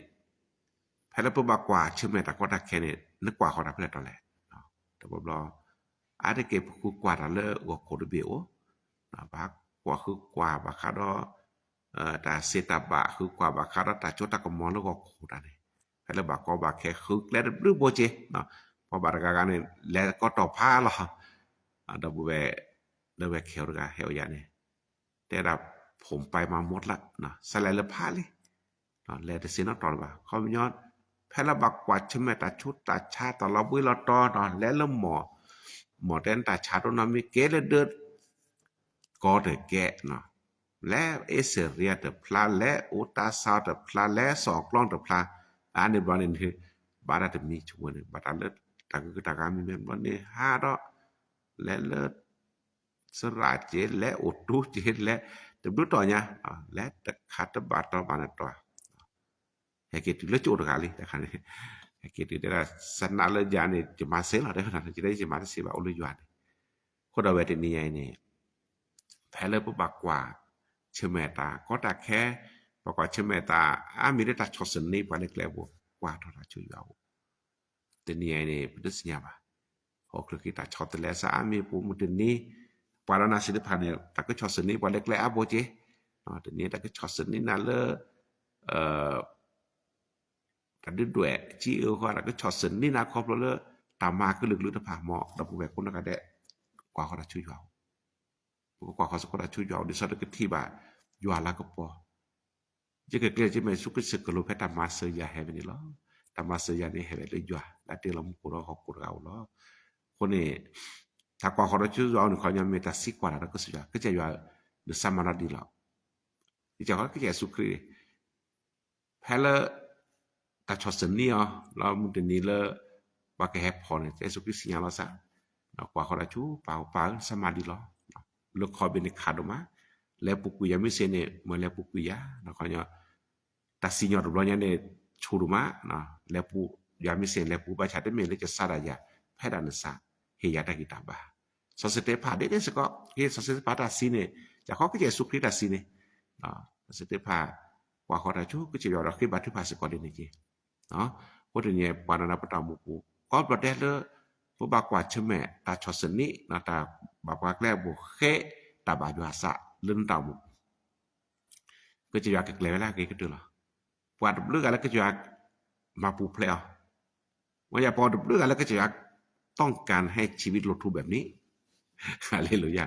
ဖဲလၢပဘၣ်ကွၢ်ဆၢၣ်မဲာ်တၢ်ကီတၢ်ခဲန့ၣ် နကွၢ်ဃီၤတၢ်ဖဲလဲၣ်တီလဲၣ်. တဘျီဘျီ အါတက့ၢ်ပဃုကွၢ်တၢ်လၢဂီၤခိၣ်တဘ့ၣ်အိၣ်, ဘၣ်ကွၢ်ဃုကွၢ်ဘၣ်ဃးဒီး တၢ်စံးတၢ်ဘၣ် ဃုကွၢ်ဘၣ်ဃးဒီးတၢ်စိတၢ်ကမီၤလၢဂီၤခိၣ်တၢ်န့ၣ်, ဖဲလၢဘၣ်ကီဘၣ်ခဲဃုကျဲတဘျုးဘိက့ၤ, ပှၤဘၣ်တဂၤဂၤန့ၣ် လဲၤကီတီၢ်ဖးလီၤ. ဒီပုၢ်ဝဲၢ် လၢဝဲခဲအိၣ်တဂၤဟဲအိၣ်ယၤန့ၣ် တဲဒၣ် ผมไปมาหมดละ စးလဲၤလၢဖးလံ လဲၤတသ့နီတတီၤလၢၤဘၣ်. ခီပညီ ဖဲလၢဘၣ်ကွၢ်ဆၢၣ်မဲာ်တၢ်ဆူးတၢ်ဆါ တၢ်လီၤဘှံးလီၤတီၤ လဲၤလၢမီၢ် မီၢ်တဲနတၢ်ဆါတနီၤမ့ၢ်ကဲလၢဒၢး ကီတကဲ လဲၤအ့စ့ရံယါတဖျါ လဲၤအိၣ်တၢ်ဆါတဖျါ လဲၤစီၤကျီတဖျါ, အါန့ၢ်ဘျီန့ၣ် ဘၣ်တၢ်တမံၤဆိဝဲန့ၣ် ဘၣ်တၢ်လၢ တၢ်ဂုၤတၢ်ဂၤမ့မ့ၢ်ဘျီန့ၣ် ဟးဒီး လဲၤလၢ စရၣ်က့ၤ လဲၤအိၣ်တူက့ၤ လဲၤတဘျုးတီၢ်ညါ လဲၤတခါတဘၣ်တီဘၣ်နတီၢ် ဟဲက့ၤတုၤလၢကၠိတဂၤလံ တခါန့ၣ် ဟဲက့ၤတုၤတဲဒၣ် စနးလၢယၤန့ၣ် ယမၤစ့လီၤ တဲဝဲဒၣ် ယတဲယမၤတစ့ဘၣ် အိၣ်လၢယွၤန့ၣ်. အဃိဒီးဝဲတနံၤညါအံၤန့ၣ် ဖဲလၢပဘၣ်ကွၢ်ဆၢၣ်မဲာ်တၢ်ကီတၢ်ခဲ ဘၣ်ကွၢ်ဆၢၣ်မဲာ်တၢ်အါမံၤလၢတၢ်ဆီၣ်ဆၢန့ၢ်ပှၤလၢကျဲအဘိ ကွၢ်ထီၣ်တၢ်ဆူယွၤအအိၣ် တနံၤအံၤန့ၣ် ပတသ့ၣ်ညါဘၣ်. ဟီၣ်ခိၣ်ချၢဃံတၢ်ဆီတလဲအသးအါမံၤပူၤမုၢ်တနံၤ ပှၤဒီးနၤသ့ၣ်တဖၣ်န့ၣ် တၢ်ကဆီၣ်ဆၢန့ၢ်ပှၤလၢကျဲအါဘိက့ၤ, တနံၤတၢ်ကဆီၣ်ဆၢန့ၢ်နၤလၢ တၢ်ဒုၣ်ဒွဲၣ်ကံအၢဃီ တၢ်ကဆီၣ်ဆၢန့ၢ်နၤခီဖျိလၢ တၢ်မၤကလုာ်ကလုာ်တဖၣ်မ့ၢ် ဒီပုၢ်ဝဲၢ်ကိးနီၢ်ဂၤဒဲး ကွၢ်ဃီၤတၢ်ဆူယွၤအအိၣ် ပကကွၢ်ဃီၤစ့ၢ်ကီးတၢ်ဆူယွၤအအိၣ် ဒ်သိးဒီးကထံၣ်ဘၣ်ယွၤလၤကပီၤ ယကကျဲးစၢးမ့ၢ်ဆူကစၢၢ်ကလိၤဖဲတၢ်မၤစၢၤယၤဟဲဝဲန့ၣ်လီၤ. တၢ်မၤစၢၤယၤန့ၣ်ဟဲဝဲလၢယွၤ လၢတ့လီၤမူခိၣ်ဒီးဟီၣ်ခိၣ်တဂၤဧိၤလီၤ. အဃိန့ၣ် တၢ်ကွၢ်ဃီၤဒီးဆူယွၤအအိၣ်န့ၣ် ခီညီမ့ၢ်တၢ်သံကွၢ်တၢ်ဒီးကစၢ်ယွၤ ကစၢ်ယွၤ နစၢ်မၤနီၣ်ဒ်လီၤ. ကစၢ်ယွၤ ကစၢ်ယ့ၣ်ၡူးခရံာ် ဖဲလၢ တၢ်ဆီၣ်ဆၢန့ၢ်အီၤ လၢမုၢ်တနံၤလၢ ပှၤကဟဲဖီၣ်န့ၣ် ကစၢ်ယ့ၣ်ၡူးခရံာ်သ့ၣ်ညါလီၤသး ကွၢ်ဃီၤတၢ်ဆူ ပၢ်ဧၢ ပၢ်ဧၢ နစၢ်မၤဒ်လီၤ. လၢခီဘ့ၣ်န့ၣ်ခးဒိၣ်မး လဲၤပူၤကွံာ်ယၤမ့ၢ်စ့ၢ်န့ၣ် မ့ၢ်လဲၤပူၤကွံာ်ယၤ ခီညီ တၢ်စံၣ်ညီၣ်တဘျီညါန့ၣ် ဆူၣ်ဒိၣ်မး လဲၤပူၤ ယၤမ့ၢ်စ့ၢ် လဲၤပူၤဘၣ်ဆၣ်တမ့ၢ်လၢကစၢ်ဒၣ်ယၤ ဖဲဒၣ်နစၢ် ဟ့ၣ်ယၤတၢ်ဂံၢ်တၢ်ဘါ စီၤစတ့ဖၣ်ဒ်န့ၣ်စ့ၢ်ကီး ဟ့ၣ်စီၤစတ့ဖၣ်တၢ်စံးန့ၣ် ယၤခီကစၢ်ယ့ၣ်ၡူးခရံာ်တၢ်စံးန့ၣ် စီၤစတ့ဖၣ် ကွၢ်ဃီၤတၢ်ဆူကစၢ်ယွၤဒီးဃ့ဘါထုကဖၣ်စ့ၢ်ကီးဒ်န့ၣ်က့ၤ အဃိတနံၤအံၤ ပှၤနၤဒီးပတၢ်အိၣ်မူပူၤ ကိးဘျီဒဲးလၢ ပဘၣ်ကွၢ်ဆၢၣ်မဲာ်တၢ်ဆီၣ်ဆၢန့ၢ် တၢ်ဘၣ်ပှၤကျဲအဘိဃဲ တၢ်ဘၣ်ယွၤအသးလၢနတၢ်အိၣ်မူပူၤ ကစၢ်ယွၤကကျဲၤဝဲလၢအဂ့ၤကတၢၢ်လီၤ. ပှၤတဘျုးဂၤလၢကစၢ်ယွၤ မၤပူၤဖျဲးအီၤ မ့ၢ်ယၤပှၤတဘျုးဂၤလၢကစၢ်ယွၤ ต้องการให้ชีวิตเราทุกแบบนี้ ဟါလ့လူယၤ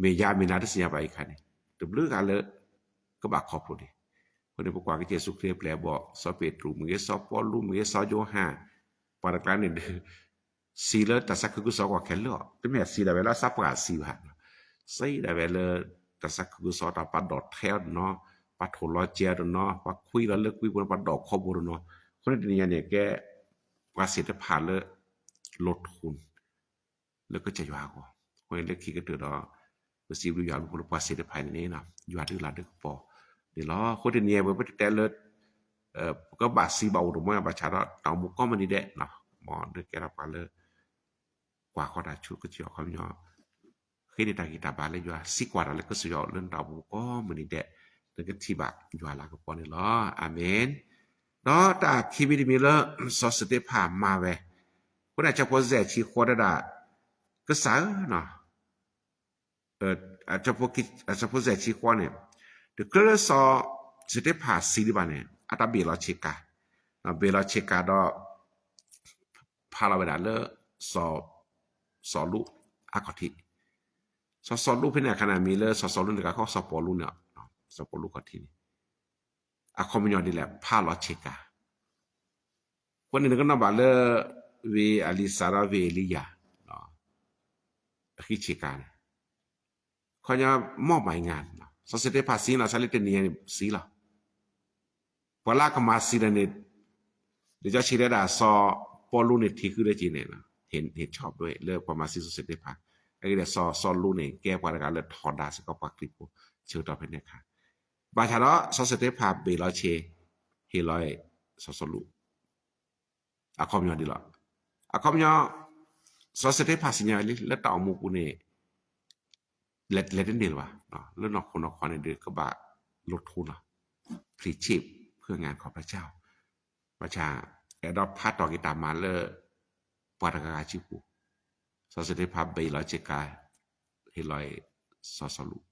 မ့ၢ်ယၤမ့ၢ်နၤတသ့ၣ်ညါဘၣ်အံၤခါန့ၣ် တဘျုးဂၤလၢ ကဘၣ်ခီဖျိန့ၣ် အဃိန့ၣ်ပကွၢ်ကစၢ်ယ့ၣ်ၡူးခရံာ်ပျဲၢ်အဘီၣ် စီၤပ့းတရူးမ့ၢ်ဂ့ၤ စီၤပီလူးမ့ၢ်ဂ့ၤ စီၤယိၤဟၣ် ပှၤတကျါန့ၣ် စံးလၢတၢ်သးခုကစီၣ်ကွၢ်ခဲလၢာ်အီၤ တမ့ၢ်စံးဒၣ်ဝဲလၢအသးပှၢ်စံးဘၣ် စံးဒၣ်ဝဲလၢ တၢ်သးခုကစီၣ်တၢ်ပှၤဒိးထဲအီၤတနီၤ ပှၤထိၣ်လီၤစဲအီၤတနီၤ ပှၤခွံလီၤလၢကွံပူၤန့ၣ် ပှၤဒိးခီဘိတနီၤ အဃိန့ၣ်တနံၤညါန့ၣ် ကဲ ပှၤသ့ၣ်တဖၣ်လၢ လိၣ်ထူၣ် လၢကစၢ်ယွၤအဂီၢ် အဃိန့ၣ်လၢခံကတၢၢ်ဒီး ပစံးဘျုးယွၤဘျုးဖှိၣ်လၢပှၤသ့ၣ်တဖၣ်န့ၣ် ယွၤဒုးလၤဒုးကပီၤန့ၣ်လီၤ. အဃိတနံၤညါပဝဲပတတဲလၢ ပကဘၣ်စံးဘၣ်အိၣ်တမီၢ်ဘၣ်ဆၣ်ဒီး တၢ်အိၣ်မူကိးမုၢ်နံၤဒဲး မ်နကဲထီၣ်ပှၤလၢ ကွၢ်ဃီတၢ်ဆူကစၢ်ယွၤခီပညီ ဃ့န့ၢ်တၢ်ဂံၢ်တၢ်ဘါလၢယွၤ စံးကွၢ်တၢ်လၢကစၢ်ယွၤလၢနတၢ်အိၣ်မူကိးမုၢ်နံၤဒဲး နကထံၣ်ဘၣ်ယွၤလၤကပီၤန့ၣ်လီၤ. အၤမ့ၣ်. ဒီးတၢ်ခံမံၤတမံၤလၢ စီၤစတ့ဖၣ်မၤဝဲ အဃိန့ၣ် အဆၢဖိစဲးဆံဃိးတဲဒၣ် ကစၢ်ဧၢ အဆၢဖိစဲးဆံဃိးန့ၣ် တချုးလၢစီၤစတ့ဖၣ်စံးဒံးဘၣ်န့ၣ် အတၢ်ဘ့ၣ်လီၤဆ့ကၤ, ဘ့ၣ်လီၤဆ့ကၤဒီး ဖးလီၤဝဲဒၣ်လၢ စီၤစီလူးအခီၣ်ထံး, စီၤစီလူးဖဲန့ၣ်အခါန့ၣ် အမံၤလၢစီၤစီလူးန့ၣ် တဂၤဃီ စီၤပီလူးန့ၣ်, စီၤပီလူးခီၣ်ထံးန့ၣ် အခီပညီဒ်လဲၣ် ဖးလီၤဆ့ကၤ အဃိန့ၣ် နကနၣ်ဘၣ်လၢ ဝ့ၢ်အလံၤစၢ်ဒီးဝ့ၢ်အ့လံယၤ အဃံဆ့ကၤန့ၣ် ခီညီ မီၢ်ဘၣ်အံၤငါ, စီၤစတ့ဖၣ်စံလီၤ ဆါလၢတနံၤညါန့ၣ်စံလီၤ. ပှၤလၢအကမၤစံလၢန့ၣ် လံာ်စီဆှံတဲဒၣ် စီၤပီလူးန့ၣ်ထံၣ်ဃုာ်ဒီးက့ၤန့ၣ် ဟ့ၣ်ဆီၣ်ဒွဲၣ်လၢပှၤမၤစံစီၤစတ့ဖၣ်, အဂ့ၢ်ဒ်စီၤစီလူးန့ၣ် ကဲပှၤတဂၤလၢထီဒါစ့ၢ်ကီးပှၤခရံာ်ဖိ ဆၢကတီၢ်ဖဲန့ၣ်အခါ, ဘၣ်ဆၣ်ဒီးစီၤစတ့ဖၣ်ဘ့ၣ်လီၤဆ့ ဟ့ၣ်လီၤစီၤစီလူး အခီပညီဒ်လီၤ. အခီပညီ စီၤစတ့ဖၣ်စံၣ်ညီၣ်လံ လၢတၢ်အိၣ်မူပူၤန့ၣ် လဲၤတန့ၢ်လၢၤဘၣ်, လၢနီၢ်ခိနီၢ်ခီန့ၣ်ဒီးကဘၣ်လိၣ်ထူနီၤ, ဖျံးဆ့ၣ်ဖုၣ်ငါခီဖျိဆၢ, ဘၣ်ဆၣ် အဲၣ်ဒိးဖးထီၣ်က့ၤတၢ်မၤလၢ ပှၤတဂၤဂၤစုပူၤ, စီၤစတ့ဖၣ်ဘ့ၣ်လီၤဆ့ကၤ ဟ့ၣ်လီၤစီၤစီလူး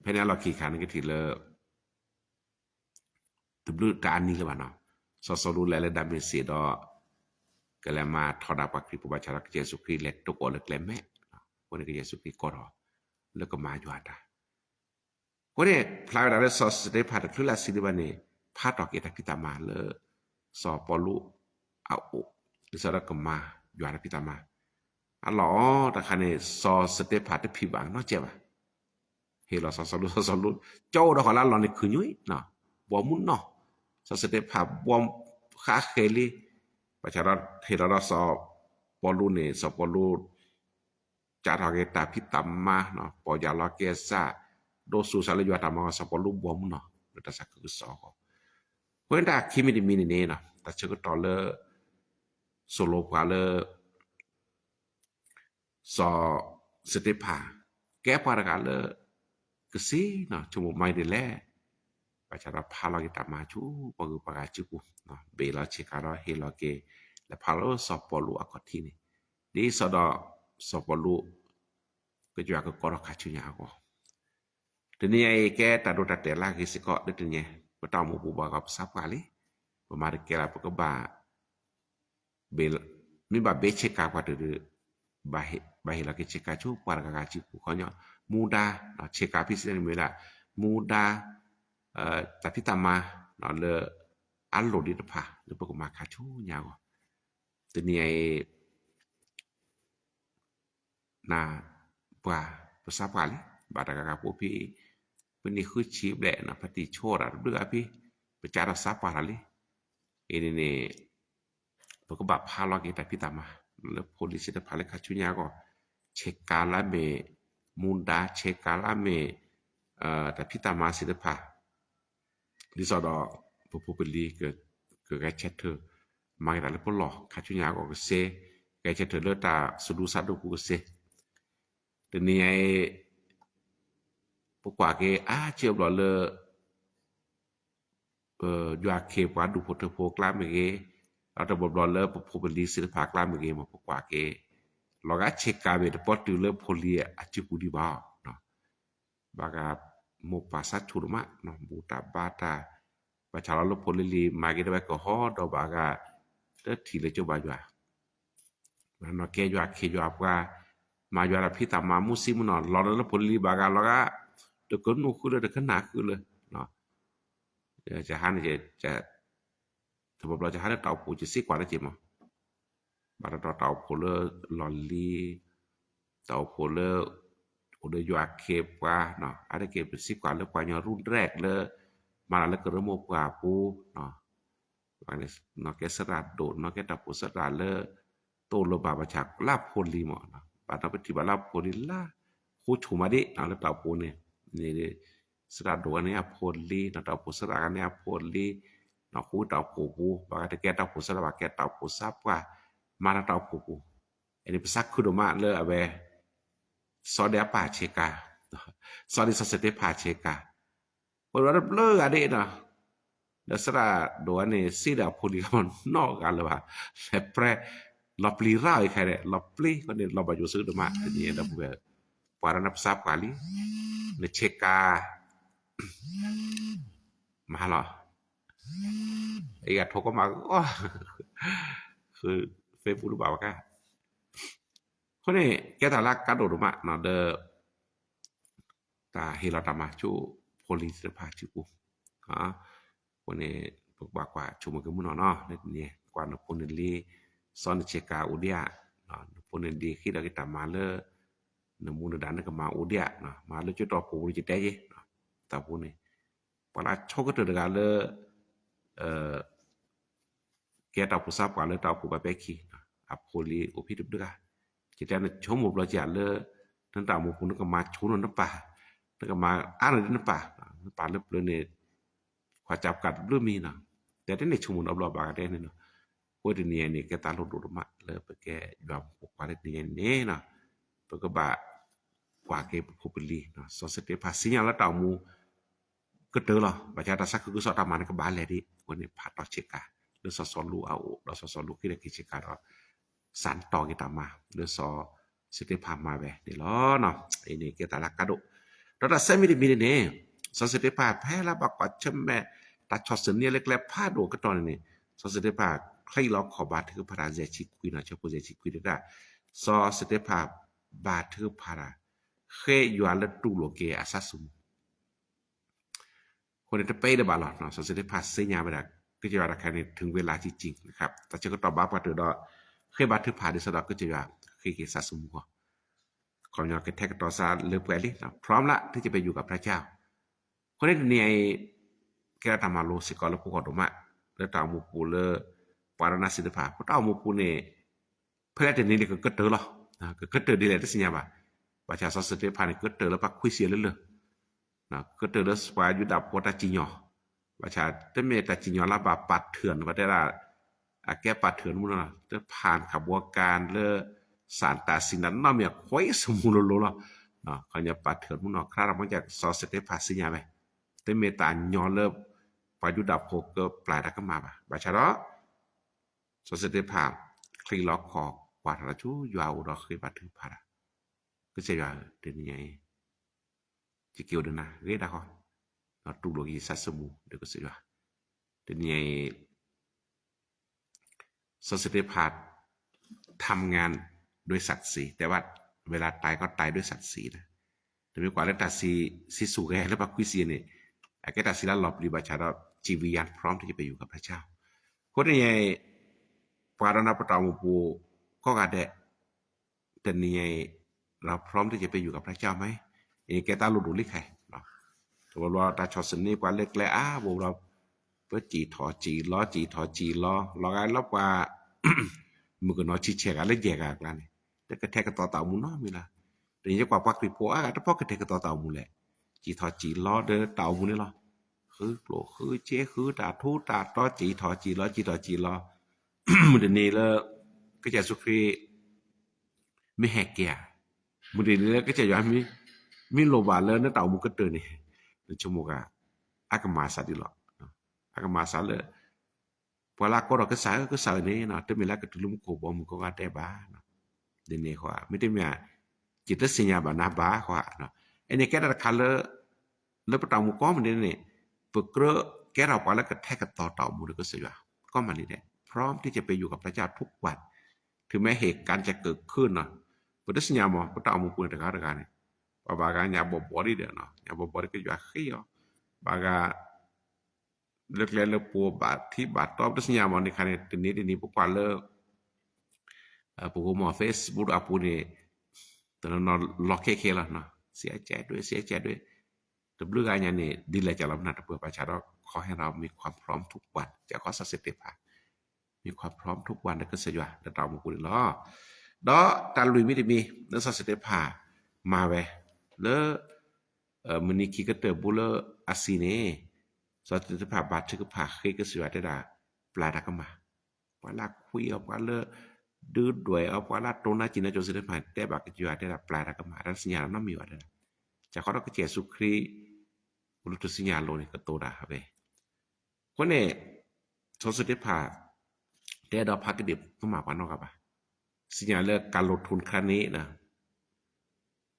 ဖဲန့ၣ်အလီၢ်ခံခါန့ၣ်ကထံၣ်လၢ တဘျုးတၢ်အနံၤလၢၤဘၣ်နီၤ, စီၤစီလူးလဲၤလၢဒၤမ့းစ့းဒီး ကလဲၤမၤထီဒါပှၤခရံာ်ဖိဘၣ်ဆၣ်ဒီးကစၢ်ယ့ၣ်ၡူးခရံာ်လဲၤတိၢ်အီၤလၢကျဲမဲး, အဃိန့ၣ်ကစၢ်ယ့ၣ်ၡူးခရံာ်ကိးထီၣ် လၢကမၤယွၤတၢ်, အဃိန့ၣ် ဖျါဝဲဒၣ်လၢစီၤစတ့ဖၣ်တချုးလၢအစံးဒံးဘၣ်န့ၣ် ဖးထီၣ်က့ၤတၢ်ဖံးတၢ်မၤလၢ စီၤပီလူးအအိၣ်, ဒ်သိးဒီးကမၤယွၤတၢ်ဖံးတၢ်မၤ, အလီၢ်တခါန့ၣ် စီၤစတ့ဖၣ်တဖံးဘၣ်နီတစဲးဘၣ် ဟ့ၣ်လီၤစီၤစီလူး, စီၤစီလူး ကၠီအိၣ်ဒီးဃီလၢအလီၢ်န့ၣ်ခုၣ်ညွံး, ဘီမုၢ်နီၢ်, စီၤစတ့ဖၣ်ဘီဃးဃဲၤလံ, ဘၣ်ဆၣ်ဒီးဟ့ၣ်လီၤဒီးစီၤပီလူးန့ၣ် စီၤပီလူး ကးထီၣ်က့ၤတၢ်ဖံးတၢ်မၤ, ပီၢ်ယၢ်လီၤကဲစၢ်, ဒိးဆူၣ်စၢ်လၢယွၤတၢ်မၤ စီၤပီလူးဘီမုၢ်နီၢ် လၢတၢ်သးခုကစီၣ်အဂီၢ်, အဃိန့ၣ်တၢ်ခံမံၤတမံၤန့ၣ်န့ၣ် တၢ်ဆၢကတီၢ်လၢ စိၤလိၤပှၤလၢ စီၤစတ့ဖၣ် ကဲပှၤတဂၤလၢ ကစံနီၤ ဆိကမိၣ်မၤဒ်လဲၣ်, ဘၣ်ဆၣ်ဒီးဖးလီၤက့ၤတၢ်မၤဆူပှၤဂုၤပှၤဂၤစုပူၤ, ဘ့ၣ်လီၤဆ့ကၤဒီးဟ့ၣ်လီၤက့ၤ လဲၤဖးလီၤလၢစီၤပီလူးအခီၣ်ထံးန့ၣ်, ဒ်သိးဒီး စီၤပီလူး ကယွၤကကိးထီၣ်ခါဆူညါအဂီၢ် တနံၤအံၤ ကဲတၢ်ဒိတၢ်တဲာ်လၢအဂ့ၤစ့ၢ်ကီးလၢတနံၤ ပတၢ်အိၣ်မူပူၤဘၣ်ဂီၤပသးပှၢ်လံ, ပမၤတကဲလၢ် ပကဘၣ် မ့ၢ်ဘၣ်ဘ့ၣ်ဆ့ကၤပှၤတဒု, ဘၣ်ဟ့ၣ်လီၤက့ၤဆ့ကၤဆူပှၤတဂၤဂၤစုပူၤခီညီ, မူဒါ, ဆ့ကၤဖံးစ့ၢ်န့ၣ်မ့ၢ်ဝဲဒၣ် မူဒါ တၢ်ဖံးတၢ်မၤ လၢ အလိၣ်ဒံးတဖၣ် လၢပကမၤခါဆူညါအဂီၢ်, တနံၤအံၤ နပှၤ ပသးပှၢ်လံ, ဘၣ်တဂၤဂၤဖိဖဲ ပနံၣ်ဃုဆံဘျဲၣ် ပတံၢ်ဆိတၢ်တဘျုးဂၤဖဲ ပကးထီၣ်သးပှၢ်လီၤလံ, အံၤန့ၣ်န့ၣ် ပကဘၣ်ဖးလီၤက့ၤတၢ်ဖံးတၢ်မၤ လၢဖိလံၤသ့ၣ်တဖၣ်လၢခါဆူညါအဂီၢ်, ဆ့ကၤလၢအမ့ၢ် မူဒါ ဆ့ကၤလၢအမ့ၢ် တၢ်ဖံးတၢ်မၤသ့ၣ်တဖၣ် ဒ်သိးဒီး ပဖိပလံၤ ကဂဲၤဆၢထၢၣ် မၤက့ၤတၢ်လၢပလီၢ်ခါဆူညါအဂီၢ်ကစ့, ဂဲၤဆၢထၢၣ်လၢတၢ်စူၤဒူစးဒူပူၤကစ့, တနံၤအံၤ ပကွၢ်က့ၤအါစုအဘျီလၢ ယွၤခ့ပှၤဒူၣ်ဖိထၢဖိအကျါမ့ၢ်ဂ့ၤ, ဒီးတဘျီဘျီလၢပဖိပလံၤသ့ၣ်တဖၣ်အကျါမ့ၢ်ဂ့ၤ မ်ပကွၢ်က့ၤ လီၤဂာ်ဆ့ကၤမ့ၢ်တပီတုၤလၢဖိလံၤအစုပူၤဒံးဘၣ်, ဘၣ်ဂၤမိၢ်ပၢ်ဆါဆူၣ်ဒိၣ်မး ဘူၣ်တၢ်ဘါတၢ်, ဘၣ်ဆၣ်လီၤလၢဖိလံၤလံၤ မၤက့ၤဒၣ်ဝဲကဟီဒီးဘၣ်ဂၤ တထံၣ်လၢကၠိဘၣ်ယွၤ နီၢ်ကဲယွၤခ့ယွၤပှၤ, မၤယွၤတၢ်ဖံးတၢ်မၤမူဆံမူနီၢ် လီၤလၢလၢဖိလံၤဘၣ်ဂၤလီၤဂာ်, တကနူၣ်ဃုလၢတကနၣ်ဃုလၢ, ယဟါန့ၣ် တဘျီဘျီယဟါလၢတၢ်အိၣ်ဖှိၣ်ယစံးကွၢ်လၢက့ၤမး, ဘၣ်တတီၤတၢ်အိၣ်ဖှိၣ်လၢလီၢ်လံၤ, တၢ်အိၣ်ဖှိၣ်လၢ အိၣ်ဒီးယွၤခ့ပှၤ, အါတက့ၢ်ပစံးကွၢ်လၢပှၤကညီရူၢ်ဒြဲၣ်လၢ မၤတၢ်လၢကရၢမိၢ်ပှၢ်ပူၤ နီၢ်ကဲသရၣ်ဒိၣ် နီၢ်ကဲတၢ်အိၣ်ဖှိၣ်သရၣ်လၢ တအိၣ်လၢၤဘၣ်ဘၣ်ဆၣ်လၢအဖိလံၤမး, ဘၣ်ဒီးပထံၣ်ဘၣ်လၢအဖိလံၤလၢ ဃိဆိၣ်မးဒံး လၢတၢ်အိၣ်ဖှိၣ်န့ၣ်, သရၣ်ဒိၣ်ဂၤန့ၣ်အဖိလံၤ နီၢ်တၢ်အိၣ်ဖှိၣ်သရၣ်ဂၤန့ၣ်အဖိလံၤ, နီၢ်ဃူတၢ်အိၣ်ဖှိၣ်ပူၤ ဘၣ်ဂၤတကဲတၢ်အိၣ်ဖှိၣ်သရၣ်ဘၣ်ကဲတၢ်အိၣ်ဖှိၣ်သးပှၢ်, မၤတၢ်တၢ်အိၣ်ဖှိၣ်ပူၤ, အန့ၣ်ပသးခုဒိၣ်မးလၢအဝဲ စီၤဒ့အပၢ်ဆ့ကၤ, စီၤဒ့စီၤစတ့ဖၣ်ဆ့ကၤ, အိၣ်ဒီးတဘျုးဂၤဒ်နီၤ, ဒီးသရၣ်ဒိၣ်ဂၤန့ၣ် စံးဒီးအဖိလံၤဂၤမးနီတဂၤလၢၤဘၣ်, လဲၤပြဲ လီၤပျံၤရၣ်အီၤခဲအံၤ လီၤပျံၤဃီန့ၣ် လီၤဘၣ်ယိၣ်ဆၢကဒီးမး တနံၤအံၤဒီပုၢ်ဝဲၢ်, ပှၤဒီးနပသးပှၢ်လံ, နဆ့ကၤ မၤလီၤ, အံၤဂၤထိကီၢ်မးအီၤ, ဃု Facebook တဘၣ်ဘၣ်ကါ, အဃိန့ၣ် ကဲတၢ်လၢကါဒိၣ်ဒိၣ်မးနီၤ ဒီး တၢ်ဟ့ၣ်လီၤတၢ်မၤဆူဖိလံၤသ့ၣ်တဖၣ်စုပူၤ, အဃိန့ၣ် ပကဘၣ်ကွၢ်ဆိကမိၣ်က့ၤမုၢ်နီၢ်နီၤ လၢတနံၤ ကွၢ်နဖိနလံၤ စီၤနဆ့ကၤအိၣ်ဒံးဧါ, နဖိနလံၤဃ့ထီၣ်က့ၤတၢ်မၤလၢ နမူနဒါနကမၤအိၣ်ဒံးဧါ, မၤလၢကၠိတီၢ်ပူၤပူၤန့ၣ် ယတဲယဲ, တၢ်ပူၤန့ၣ် ပှၤလၢအဆိကတၢၢ်တဂၤလၢ ကဲတၢ်အိၣ်ဖှိၣ်စးပှၢ်လၢတၢ်အိၣ်ဖှိၣ်ဘၣ်ပဲခံ, အဖိလံၤအိၣ်ဖဲတဘျုးဂၤ, ယတဲနဆိကမိၣ်ဘျီက့ၤလၢ နတၢ်အိၣ်မူပူၤ နကမၤဆိနီၤနပၢ်, နကမၤအါနီၤဒ်နပၢ်, နပၢ်လၢပျၢၤန့ၣ် ခွါကၢ်ပကၢ်တဘျုးမံၤနီၤ, တဲတန့ၢ်ဆိကမိၣ်နီတဘျီဘၣ်ကတဲန့ၣ်နီၤ, အဃိတနံၤအံၤန့ၣ် ကဲတၢ်လိၣ်ဒိၣ်ဒိၣ်မးလၢပကဲယွၤမုၣ်ဖိခွါလၢတနံၤအံၤန့ၣ်နီၤ, ပကဘၣ်ကွၢ်က့ၤပဖိပလံၤ, စီၤစတ့ဖၣ်သ့ၣ်ညါလၢတၢ်အိၣ်မူ ကတၢၢ်လီၤ, ဘၣ်ဆၣ်တၢ်သးခုကစီၣ်တၢ်မၤန့ၣ်ကဘၣ်လဲၤဒံး, အဃိန့ၣ် ဖးတီၢ်ဆ့ကၤ လၢစီၤစီလူးအအိၣ် ဒီးစီၤစီလူးဃ့ထီၣ်က့ၤဆ့ကၤဒီး စးထီၣ်က့ၤတၢ်မၤ လၢစီၤစတ့ဖၣ်မၤဝဲန့ၣ်လီၤ. အံၤန့ၣ်ကဲတၢ်လၢကါဒိၣ်, ဒီးတၢ်ဆၢမံၤတမံၤန့ၣ်န့ၣ် စီၤစတ့ဖၣ်ဖဲလၢဘၣ်ကွၢ်ဆၢၣ်မဲာ် တၢ်ဆီၣ်ဆၢန့ၢ်လၢကျဲဖးဒိၣ်ကတီၢ်န့ၣ်န့ၣ် စီၤစတ့ဖၣ်ချံးလီၤခီၣ်ဘါထုကဖၣ်တၢ် ယဲၢ်ဆံခွံနီၤ, ဆၢဖိယဲၢ်ဆံခွံတဒၣ်, စီၤစတ့ဖၣ်ဘါထုကဖၣ်တၢ် ဃ့ယွၤလၢတူၢ်လိာ်က့ၤအသးသမူ အဃိန့ၣ်တပ့ၤဒံးဘၣ်လီၤ, စီၤစတ့ဖၣ်သ့ၣ်ညါဝဲဒၣ် ကစၢ်ယွၤတခါန့ၣ် ထုးဝဲလၢ်ကံကံ, တၢ်ဆၢကတီၢ်ဘၣ်ပှၤတၢၢ်ဒီး ဃ့ဘါထုကဖၣ်ဒ်သိးဒီးကစၢ်ယွၤ ဃ့က့ၤသးသမူအဂီၢ်, ခီပညီကထဲကတီၤစးလၢပှဲၤလံ, พร้อมแล้วที่จะไปอยู่กับพระเจ้า. အဃိန့ၣ်တနံၤအံၤ ကဲထီၣ်တၢ်မၤလိစ့ၢ်ကီးလၢပဂီၢ်ဒိၣ်မး, လၢတၢ်အိၣ်မူပူၤလၢ ပှၤဒီးနၤသ့ၣ်တဖၣ် ပတၢ်အိၣ်မူပူၤန့ၣ် ဖဲလဲၣ်တနံၤန့ၣ် ကကတၢၢ်လီၤ, ကကတၢၢ်ဒ်လဲၣ်တသ့ၣ်ညါဘၣ်, ဘၣ်ဆၣ်စီၤစတ့ဖၣ်န့ၣ် ကတၢၢ်လၢပှၤခွံဆံလၢလၢာ်, ကတၢၢ်လၢပှၤယူဒၤဖိတၢ်စံၣ်ညီၣ်, ဘၣ်ဆၣ်တမ့ၢ်တၢ်စံၣ်ညီၣ်လၢဘၣ်ပာ်ထၢၣ်န့ၣ် ပတဲဒၣ် အကဲပာ်ထၢၣ်မုၢ်နီၤ တဖၣ်ခးဘှီကၤလၢ စၣ်တၢ်စံၣ်တၢ်နီတမံၤအခွဲးဆူမူလိၤလိၤလီၤ, ခီပညီပာ်ထၢၣ်မုၢ်နီၤ ခရါတၢ်မ့ၢ်ကစီၤစတ့ဖၣ်သ့ၣ်ညါဝဲ, တမ့ၢ်တၢ်ညီလၢ ပှၤယူဒၤဖိကပျၢ်တၢ်ကမၣ်ဘၣ်, ဘၣ်ဆၣ်ဒီး စီၤစတ့ဖၣ် ချံးလီၤခီၣ်ကွၢ်ထီၣ်တၢ်ဆူယွၤအအိၣ်ဒီးဃ့ဘါထုကဖၣ်တၢ်, ကစၢ်ယွၤဧၢ တနံၤညါအံၤ ယက့ၤအိၣ်ဒီးနၤဂ့ၤဒၣ်ဃီ, ဒီးတူၢ်လိာ်က့ၤသးသမူဒီးကစၢ်ယွၤ, တနံၤညါအံၤ စီၤစတ့ဖၣ် ทำงานด้วยศักดิ์ศรี แต่ว่าเวลาตายก็ตายด้วยศักดิ์ศรี นะ, တမ့ၢ်ကွၢ်လၢတၢ်စံၣ်စိၤဂဲၤလၢပှၤခွံဆံန့ၣ်, အကဲတၢ်စံၣ်လၢလီၤပျံၤဘၣ်ဆၣ်ဒီး จิตวิญญาณพร้อมที่จะไปอยู่กับพระเจ้า. အဃိတနံၤညါအံၤ ပှၤဒီးနၤပတၢ်အိၣ်မူပူၤ ကိးဂၤဒဲး တနံၤညါအံၤ เราพร้อมที่จะไปอยู่กับพระเจ้าไหม အံၤကဲတၢ်လိၣ်ဒိၣ်လံခဲအံၤ, တဘျီဘျီတၢ်ဆီၣ်ဆၢန့ၢ်ပှၤလၢကျဲအါဘိဘျီ, ပစံၣ်ထီၣ်စံၣ်လီၤ စံၣ်ထီၣ်စံၣ်လီၤ လီၤဂာ်လၢပှၤ မုၣ်ကနီၤဆံဆဲၣ်ဂၤလၢယဲၢ်ဂၤအကျါန့ၣ်, တကထဲကသီၣ်တၢ်အိၣ်မူနီတမံၤလၢၤ, တနံၤညါကွၢ်ပှၤခရံာ်ဖိအါဂၤတဖၣ်ကထဲကသီၣ်တၢ်အိၣ်မူလဲၣ်, စံၣ်ထီၣ်စံၣ်လီၤဒီးတၢ်အိၣ်မူန့ၣ်လီၤ, ဃုကျိၣ်ဃုစ့ဃုတၢ်ထူးတၢ်တီၤ စံၣ်ထီၣ်စံၣ်လီၤ စံၣ်ထီၣ်စံၣ်လီၤ မုၢ်တနံၤလၢ ကစၢ်ယ့ၣ်ၡူးခရံာ် မ့ၢ်ဟဲက့ၤဧါ, မုၢ်တနံၤလၢကစၢ်ယွၤ မ့ၢ်လိၣ်ဘၣ်လၢနတၢ်အိၣ်မူကတၢၢ်န့ၣ်, နဆိကမိၣ်ဂ့ၤ, အကမၤစှၤဒ်လီၤ, အကမၤစှၤလၢ ပှၤလၢအကိးထီၣ်ကစၢ်ဧၢ ကစၢ်ဧၢန့ၣ် တမ့ၢ်လၢကတုၤလၢမူခိၣ်ဘီမုၢ်ကိးဂၤဒဲးဘၣ်, ဒ်န့ၣ်အဃိ မ့တမ့ၢ် ယတသ့ၣ်ညါဘၣ်နၤဘၣ်ဃိ, အန့ၣ်ကဲတၢ်တခါလၢ လၢပတၢ်အိၣ်မူကိးမုၢ်နံၤန့ၣ် ပကြၢးကဲထီၣ်ပှၤလၢကထဲကသီၣ်တၢ်အိၣ်မူဒီးကစၢ်ယွၤ ကိးမုၢ်နံၤဒဲး พร้อมที่จะไปอยู่กับพระเจ้าทุกวัน ถึงแม้เหตุการณ์จะเกิดขึ้นနီၤ, ပတသ့ၣ်ညါမး ပတၢ်အိၣ်မူပူၤန့ၣ်တဂၤတဂၤန့ၣ်, ပှၤဘၣ်ဂၤညါဘီၣ်ဘီၣ်ဒံးဒီး ညါဘီၣ်ဘီၣ်ဒံးကစၢ်ယွၤဃ့အီၤ, ဘၣ်ဂၤ လၢကျဲလၢပူၤဘၣ်ထံဘၣ်တီ ပတသ့ၣ်ညါမးန့ၣ်ခါန့ၣ် တနံၤတနံၤပကွၢ်လၢ ပကမၤ Facebook အပူၤန့ၣ် တနီၤနီၤလီၤခဲခဲလီၤ, เสียใจด้วย เสียใจด้วย, တဘျုးဂၤညါန့ၣ် ဒ်လဲၣ်ကလီၤမနုၤတပၢၢ်ဘၣ်ဆၣ်ဒီး ขอให้เรามีความพร้อมทุกวัน ကခီစီၤစတ့ဖၣ် มีความพร้อมทุกวัน ဒီးကစၢ်ယွၤ လၢတၢ်အိၣ်မူပူၤန့ၣ်လီၤ. ဒီးတၢ်လွံၢ်မံၤတမံၤ လၢစီၤစတ့ဖၣ်မၤဝဲ လၢ မုၢ်နံၤခံကတၢၢ်ဘူးလၢအသံန့ၣ် စီၤစတ့ဖၣ်ဘါထုကဖၣ်ဃ့ကစၢ်ယွၤတဲဒၣ် ပျၢ်တၢ်ကမၣ်, ပှၤလၢအခွံအီၤ ပှၤလၢ ဒုးဒွဲၣ်အီၤ ပှၤလၢအတိၢ်နါစံၣ်နါစိၤသ့ၣ်တဖၣ် တဲဘၣ်ကစၢ်ယွၤတဲဒၣ် ပျၢ်တၢ်ကမၣ် တၢ်တသ့ၣ်ညါနီတမံၤဘၣ်တဲဒၣ်, ကခီဒီးကစၢ်ယ့ၣ်ၡူးခရံာ် အိၣ်လၢထူၣ်စုညါအလိၤန့ၣ် ကတိၤတၢ်ဝဲ, အဃိန့ၣ် စီၤစတ့ဖၣ် တဲဒီးဖးကဒံၣ်ကမၣ်ပှၤနီတဂၤဘၣ်, သ့ၣ်ညါလၢကၤလိာ်ထူၣ်ခါန့ၣ် ထံ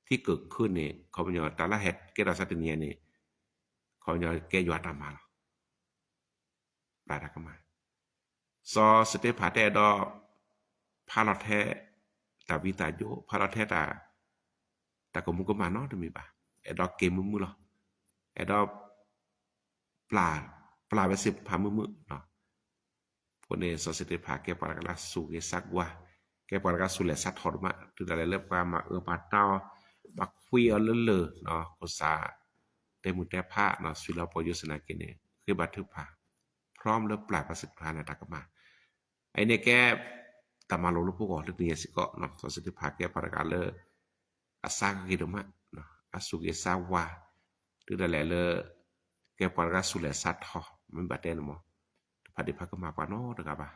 ကၢၣ်ခၢၣ်န့ၣ် ခီပညီ တၢ်လၢဟဲကဲထီၣ်စးတနံၤညါန့ၣ် ခီပညီကဲယွၤတၢ်မၤလီၤ. ပျၢ်တၢ်ကမၣ်. စီၤစတ့ဖၣ်တအဲၣ်ဒိး ဖးလီၤထဲ တၢ်ဝံသးစူၤ ဖးလီၤထဲတၢ် တၢ်ကမူၤကမၣ်နီတမံၤဘၣ်. အဲၣ်ဒိးက့ၤမုာ်မုာ်လီၤ. အဲၣ်ဒိး ပျၢ် ပျၢ်ဝဲသ့ၣ်တဖၣ်မုာ်မုာ်. အဃိန့ၣ် စီၤစတ့ဖၣ်ကဲပှၤတဂၤလၢအစူၢ်က့ၤသးကွၢ်, ကဲပှၤတဂၤစူၢ်လဲၤသးထီၣ်ဒိၣ်မး, တုၤဒၣ်လဲာ်လၢပှၤမၤအၢမၤတၢ်အီၤ, ဘၣ်ခွံအီၤလၢလၢၢ်, ကစၢ် တဲမုၢ်တဲဖး စံးလီၤပှၤယိၤစ့ၢ်နာ်က့န့ၣ် ဃ့ဘါထုကဖၣ် ဖျီလၢပျၢ်ပှၤသ့ၣ်တဖၣ်န့ၣ်တၢ်ကမၣ်. အအံၤန့ၣ်ကဲ တၢ်မၤလိာ်လၢပဂီၢ်လၢတနံၤညါစ့ၢ်ကီး, စီၤစတ့ဖၣ်ကဲပှၤတဂၤလၢ အသးဂ့ၤဒိၣ်မး, အစူၢ်က့ၤသးဝါ, တုၤဒၣ်လဲာ်လၢ ကဲပှၤတဂၤစူၢ်လဲၤသးထီၣ်, မ့ၢ်ဘၣ်တဲန့ၣ်မ့ၢ် တဖးဒံးဖးကမၣ်ပှၤနီတဂၤဘၣ်,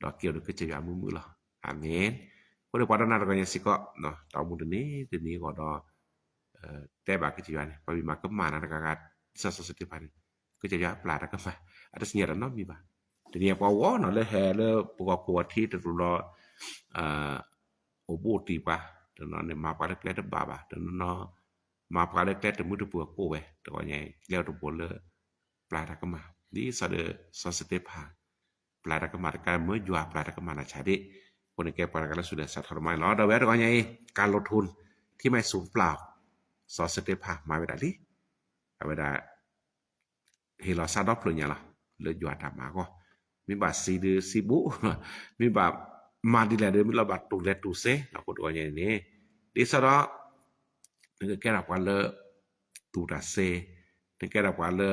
ဒီးက့ၤအိၣ်ဒီးကစၢ်ယွၤမုာ်မုာ်လီၤ. အၤမ့ၣ်. အဃိန့ၣ်ပှၤဒိကနၣ်တဂီၤညါစ့ၢ်ကီး, တၢ်အိၣ်မူတနံၤတနံၤအဂီၢ်ဒီး တဲဘၣ်ကစၢ်ယွၤန့ၣ် ပှၤမ့ၢ်မၤကမၣ်နၤတဂၤဂၤ ဒ်စီၤစတ့ဖၣ်န့ၣ် ကစၢ်ယွၤအပျၢ်တၢ်ကမၣ်, အတသ့ၣ်ညါတၢ်နီတမံၤဘၣ်. တနံၤအံၤပှၤဝီနီၤလၢဟဲလၢပဂီၢ်ခိၣ်အထံးတရူးလီၤ, အိၣ်ဘူးအိၣ်တံၢ်ပှၤ, တနီၤန့ၣ် မၤပှၤလၢကျဲတဘၣ်ဘၣ်, တနီၤနီၤ မၤပှၤလၢကျဲတမုာ်တပှဲၤကိးဝဲ, တဂီၤညါအံၤ ကျဲအိၣ်တဘိလၢ ပျၢ်တၢ်ကမၣ်, ဒ်စီၤဒီးစီၤစတ့ဖၣ် ပျၢ်တၢ်ကမၣ်တကး မၢယွၤပျၢ်တၢ်ကမၣ်နၤဆါဒ့ၣ်, အဃိန့ၣ်ကဲပှၤတဂၤလၢစူၢ်လဲၤသးထီၣ်ဒိၣ်မးန့ၣ်လီၤ. ဒီးဝဲတဂီၤညါအံၤ การลงทุนที่ไม่สูญเปล่า, စီၤစတ့ဖၣ်မၤဝဲဒၣ်လံ, အဝဲဒၣ် ဟ့ၣ်လီၤသးဒီဖျၢၣ်ညါလီၤ, လၢယွၤတၢ်မၤအဂီၢ်, မ့ၢ်ဘၣ်သံဒုးသံဘူး, မ့ၢ်ဘၣ်မၤဒ်လဲၣ်ဒီး မ့ၢ်လီၤဘၣ်တူၢ်လဲၤတူၢ်စ့, အဃိတဂီၤညါအံၤန့ၣ် ဒ်သိးဒီး နကကဲထီၣ်ပှၤလၢ တူၢ်တၢ်စ့, နကဲထီၣ်ပှၤလၢ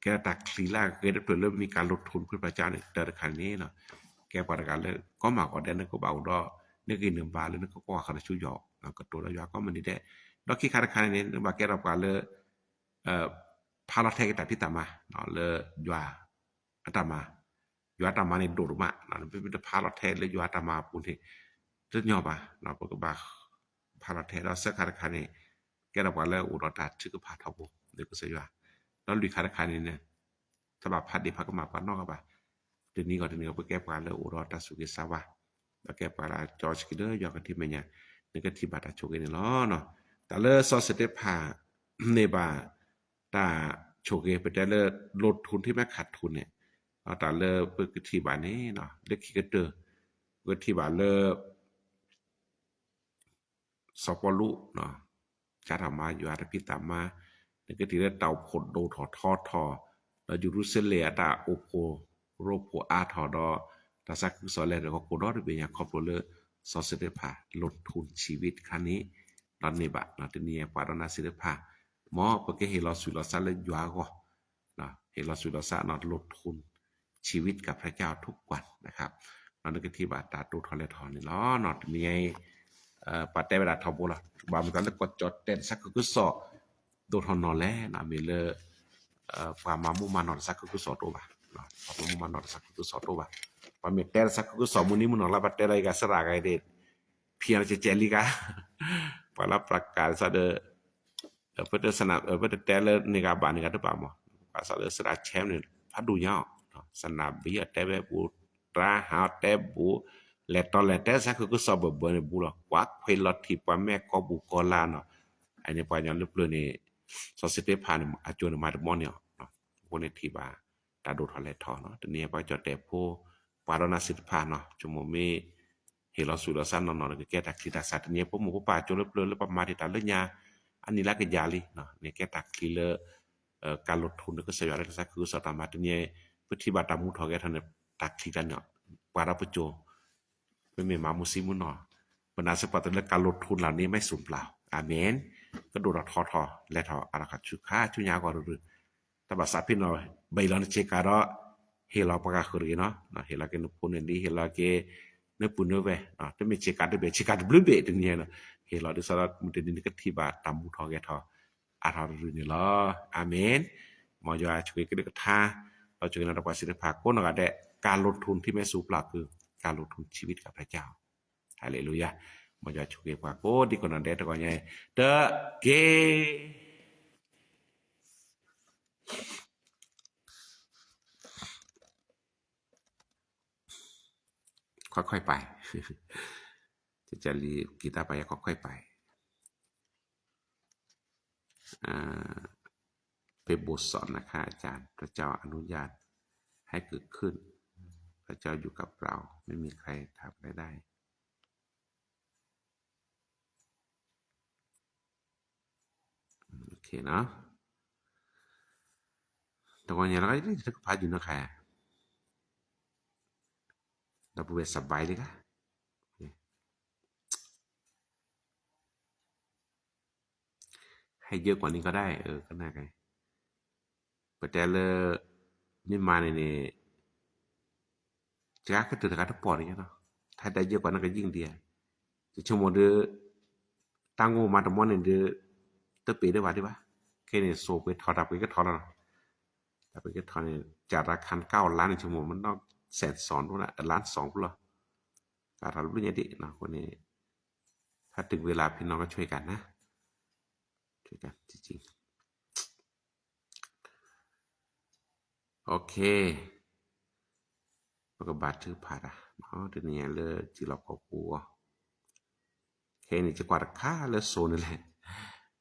ကဲထီၣ်တၢ်ချံးလၢအဂ့ၤတဖျၢၣ်လၢမ့ၢ်การลงทุนဖျၢၣ်ဖျၢၣ်ကါန့ၣ် တၢ်တခါန့ၣ် ကဲပှၤတဂၤလၢ ကီမၤကီဒဲ နကဘၣ်အိၣ်ဒီး နဂံၢ်နဘါလၢနကကွၢ်ဃီၤနဆူယွၤ, ကတိၤဒီးယွၤကိးမုၢ်နံၤဒဲး, ဒီးခံခါတခါန့ၣ်န့ၣ် နဘၣ်ကဲထီၣ်ပှၤလၢ ဖးလီၤထဲက့ၤတၢ်ဖံးတၢ်မၤ လၢယွၤ အတၢ်မၤ, ယွၤအတၢ်မၤန့ၣ်ဒိၣ်ဒိၣ်မး, ပမ့ၢ်တဖးလီၤထဲလၢယွၤအတၢ်မၤအပူၤန့ၣ် တညီဘၣ်, ပကဘၣ် ဖးလီၤထဲဒီးသၢခါတခါန့ၣ် ကဲထီၣ်ပှၤလၢအိၣ်ဒီးတၢ်ထုကဖၣ်ထီဘိ လၢကစၢ်ယွၤ, ဒီးလွံၢ်ခါတခါန့ၣ် တဘၣ်ဖးဒံးဖးကမၣ်ပှၤနီတဂၤဘၣ်, တနံၤဂီၢ်တနံၤဂီၢ် ပကဲပှၤလၢအိၣ်ဒီးတၢ်စူၢ်က့ၤသးဝါ, ဒီးကဲပှၤလၢကၠီဆှံလၢယွၤကထံမဲာ်ညါ, နကထံၣ်ဘၣ်တၢ်ဆိၣ်ဂ့ၤန့ၣ်လီၤ. တၢ်လၢစီၤစတ့ဖၣ်န့ၢ်ဘၣ် တၢ်ဆိၣ်ဂ့ၤ ပတဲလၢ ลงทุนที่ไม่ขาดทุน န့ၣ်, တၢ်လၢပကထံၣ်ဘၣ်န့ၣ် လၢခံကတၢၢ် ပကထံၣ်ဘၣ်လၢ စီၤပီလူး ကးထီၣ်မၤယွၤတၢ်ဖံးတၢ်မၤ, နကထံၣ်လၢတၢ်အိၣ်ဖှိၣ်ဒိၣ်ထီၣ်ထီထီၣ်, ဒီးယရူၤၡလ့ၣ်အတၢ်အိၣ်ဖှိၣ်ရိဖှိၣ်အါထီၣ်ဒီး တၢ်သးခုကစီၣ်လဲၤထီၣ်ကီၢ်ခိၣ်ဒီတဘ့ၣ်ညါ ခီဖျိလၢ စီၤစတ့ဖၣ် ลงทุนชีวิต တခါန့ၣ် ဒီးန့ၢ်ဘၣ် တနံၤအံၤပှၤဒီးနၤသ့ၣ်တဖၣ် မ်ပကဟ့ၣ်လီၤသူၣ်လီၤသးလၢယွၤအဂီၢ် ဟ့ၣ်လီၤသူၣ်လီၤသး ลงทุนชีวิตกับพระเจ้าทุกวันนะครับ နကထံၣ်ဘၣ်တၢ်ဒိၣ်ထီၣ်လဲၤထီၣ်န့ၣ်လီၤ. တနံၤအံၤ ပှၤတဲဝဲဒၣ်ထီဘိလီၤ ဘၣ်မနုၤလၢကီၢ်ကၠီၣ်တဲာ်တၢ်သးခုကစီၣ် ဒိၣ်ထီၣ်နီၢ်လဲၣ် မ့ၢ်လၢ ပှၤမၤမူမၤနီၢ်တၢ်သးခုကစီၣ်တအိၣ်ဘၣ်, ပှၤမၤမူမၤနီၢ်တၢ်သးခုကစီၣ်တအိၣ်ဘၣ်, ပှၤမ့ၢ်တဲတၢ်သးခုကစီၣ်မုၢ်နံၤမုၢ်နီၢ်လၢ ပှၤတဲလီၤအံၤဂၤသရၣ်ဂၤအံၤန့ၣ် ဖံးအီၤကဲကဲလံဂၤ ပှၤလၢပှၤကးသးဒီး ပတတဲလၢန့ၢ်ဂၤဘၣ်န့ၢ်ဂၤတဘၣ်မး, ဘၣ်ဆၣ်လၢသရၣ်ဆဲန့ၣ် ဖးဒိၣ်ညါအီၤ, သနၢၣ်ဘံအီၤတဲဝဲဘူး, တြါဟးအီၤတဲဘူး, လဲၤတီၤလဲၤတဲသးခုကစီၣ်ဘၢၣ်ဘၢၣ်န့ၣ်ဘူးလီၤ, ကွၢ်ခွ့လီၤထံၣ်ပှၤမဲာ်ကီၢ်ပူၤကီၢ်လါနီၤ, အန့ၣ်ပှၤကညီလၢပျၢၤန့ၣ် စီၤစတ့ဖၣ်န့ၣ် အကၠိန့ၣ်မၤတဘီန့ၣ်အီၤ, အဃိန့ၣ်ထံၣ်ဘၣ် တၢ်ဒိၣ်ထီၣ်လဲၤထီၣ်နီၤ, တနံၤအံၤပှၤကၠီၣ်တဲာ်ဖိ ပှၤဒီးနၤသ့ၣ်တဖၣ်နီၤ ဆိကမိၣ်မ့ၢ် ဟ့ၣ်လီၤသူၣ်လီၤသးနီၢ်နီၢ်န့ၣ် ကကဲတၢ်ချံတၢ်သး, တနံၤအံၤပမိၢ်ပပၢ်ကၠိလၢပျၢၤလၢပမၤတ့ၢ်တၢ်လၢညါ အနံၣ်လၢကယၤလံ, န့ၣ်ကဲတၢ်ချံလၢ การลงทุน လၢကစၢ်ယွၤလၢတၢ်သးခုကစီၣ်တၢ်မၤ, တနံၤအံၤ ပထံၣ်ဘၣ်တၢ်မူထီၣ်ဂဲၤထီၣ်န့ၣ် တၢ်ချံတၢ်န့ၣ် ပှၤဒီးပကၠိ ပမ့ၢ်မၤမူဆံမူနီၢ် ပနာ်စ့ၢ်ကီးတၢ်လၢ การลงทุน เหล่านี้ไม่สูญเปล่า အၤမ့ၣ်, ကဒိၣ်ထီၣ်ထီထီၣ်လဲၤထီၣ်အါထီၣ်ခါဆူညါအဂီၢ်တရူး, တၢ်ဘၣ်သးဖဲနီၤ ဘၣ်အံၤလီၤနဆ့ကၤဒီး ဟ့ၣ်လီၤပှၤဂၤဃုာ်တဂ့ၤနီၤ, ဟ့ၣ်လီၤက့ၤနဖိန့ၣ်လံ ဟ့ၣ်လီၤက့ၤ နပုၢ်နဝဲၢ်, တမ့ၢ်ဆ့ကၤတဘ့ၣ် ဆ့ကၤတဘျုးဘ့ၣ်တနံၤနီၤ, ဟ့ၣ်လီၤဒ်သိးဒီးမုၢ်တနံၤနကထံၣ်ဘၣ်တၢ်မူထီၣ်ဂဲၤထီၣ် အါထီၣ်တရူးန့ၣ်လီၤ. အၤမ့ၣ်, မ်ယွၤဆိၣ်ဂ့ၤကလုၢ်ကထါ, ဒီးဆိၣ်ဂ့ၤနီၤဒီးပှၤသ့ၣ်တဖၣ်ကိးနီၢ်ဂၤဒဲး, การลงทุนที่ไม่สูญเปล่า คือการลงทุนชีวิตกับพระเจ้า ฮาเลลูยา, မ်ယွၤဆိၣ်ဂ့ၤပှၤကိးဒံကိးနီၢ်ဒဲးတဂီၤညါအံၤ တက့ၢ် ခွဲခွဲပၢ်, จะเรียกกีตาร์ไป ခွဲခွဲပၢ်, อ่า เป็นบทสอนนะคะอาจารย์ พระเจ้าอนุญาตให้ เกิดขึ้น พระเจ้าอยู่กับเรา ไม่มีใครทำอะไรได้ โอเคเนาะ တဂီၤညါလၢကဖးယူၤနီၢ်ခါ ဒီပုၢ်ဝဲၢ် စဘၢၣ်လံကါ ให้เยอะกว่านี้ก็ได้ เออ ก็น่าไง ပတဲလၢ မ့ၢ်မၤန့ၣ်န့ၣ် တဂၤကတၢၢ်တဂၤတပီၢ်န့ၣ်လီၤ ถ้าได้เยอะกว่านั้นก็ยิ่งดี ယဆိကမိၣ်ဒီး တၢ်ငိၢ်မၤတမီန့ၣ်ဒီး တပ့ၤဒၣ်ဘၣ်ဒံးဘၣ် ခဲန့ၣ် စိၤပှ့ၤထီၣ်တၢ်ပှ့ၤကထီၣ်လီၤ တၢ်ပှ့ၤကထီၣ်န့ၣ် จากราคาเก้าล้าน န့ၣ် ဆိကမိၣ် မ့ၢ်နီၢ် แสนสอง ဒိၣ်လၢ တစ်ล้านสอง ပူၤလီၤ ကထီၣ်တဘျုးညါဒံး အဃိန့ၣ် ถ้าถึงเวลาพี่น้องก็ช่วยกันนะ ช่วยกันจริงๆ โอเค ပကဘါထုကဖၣ်တၢ် တနံၤညါလၢထံလီၢ်ကီၢ်ပူၤအဂီၢ် ခဲအံၤန့ၣ် ယကွၢ်တခါလၢစိၤန့ၣ်လဲၣ်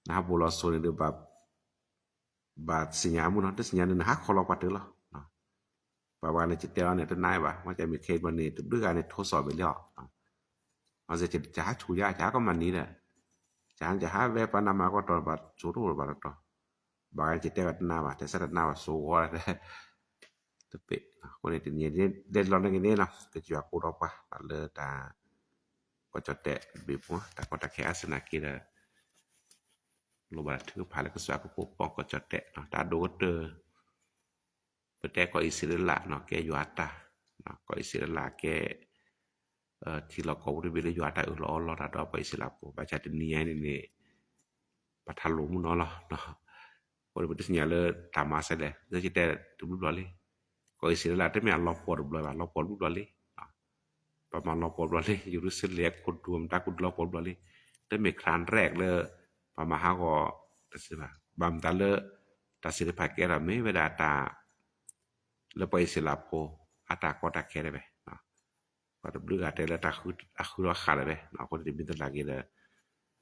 နဟးဘူးလီၤစိၤန့ၣ်ဒီး ဘၣ်သ့ၣ်ညါမုၢ်နီၤ တသ့ၣ်ညါန့ၣ် နဟးခီလီၤပှၤတၢၢ်လီၤ ပှၤဘၣ်န့ၣ် ယတဲအီၤန့ၣ် တနာ်ဘၣ် မ့ၢ်ကမ့ၢ်ခဲအံၤဘၣ်န့ၣ် တဘျုးဂၤန့ၣ် ထိးစီၣ်ဘ့ၣ်လံအီၤ အစ့ၢ်ကီး ယဟးဆူၣ်ယါ ယဟးကီမၤနံၤဒီး ယဟး ယဟးဝဲပှၤနးမၤကီၢ်တီၤ ဘၣ်စိၤတအိၣ်ဘၣ်တတီၤ ဘၣ်ဂၤန့ၣ် ယတဲဘၣ်တနာ်ဘၣ် တဲဆၢတနာ်ဘၣ် စိၤဂီၤ တပ့ၤ အဃိန့ၣ် တနံၤဒဲးလီၤန့ၣ်က့ၤန့ၣ်လီၤ ကစၢ်ယွၤကိးဒီးပှၤ လၢတၢ် ကီၢ်ကၠီၣ်တဲာ်ဘ့ၣ်ပူၤ တၢ်ကီတၢ်ခဲအါစ့ၢ်နာ်က့ဒီး လိၣ်ဘၣ်ထုကဖၣ်လၢကစၢ်ကပူၤပီၢ်ကီၢ်ကၠီၣ်တဲာ် တၢ်ဒိၣ်ကတၢၢ် ပတဲကီၢ်အံၣ်စရ့လး ကဲယွၤတၢ် ကီၢ်အံၣ်စရ့လးကဲ ထံလီၢ်ကီၢ်ပူၤတဘ့ၣ်လၢယွၤတၢ်အၢၣ်လီၤအီလီၤတၢ်ဒီးပှၤအံၣ်စရ့လးဖိ ဘၣ်ဆၣ်တနံၤညါအံၤန့ၣ်န့ၣ် ပှၤထါလိၤမုၢ်နီၤလီၤ အဃိန့ၣ် ပတသ့ၣ်ညါလၢတၢ်မၤစဲလဲၣ် လၢယတဲတဘျုးဘျီလံ ကီၢ်အံၣ်စရ့လး တမ့ၢ်အလီၤပှီၢ်တဘျီဘၣ် လီၤပှီၢ်တဘျုးဘျီလံ ပှၤမၤလီၤပှီၢ်ဘျီလံ ယရူၤၡလ့ၣ်အခိၣ်ဒူၣ် မတၤခိၣ်ဒူၣ်လီၤပှီၢ်ဘျီလံ တမ့ၢ်ခရၣ်ရဲၣ်လၢ ပှၤမၤဟးဂီၤ တသ့ဘၣ် ဘၣ်မတၤလၢ တၢ်စံးတဖၣ်ကဲထီၣ်မ့ၢ်ဝဲဒၣ်တၢ် လၢပှၤအံၣ်စရ့လးဖိ အတၢ်ကီတၢ်ခဲတဘ့ၣ် ပှၤတဘျုးဂၤတဲလၢတၢ်ဃုထီၣ်ဃာ်တဘ့ၣ် အဃိန့ၣ် တမ့ၢ်တလၢ်က့ၤ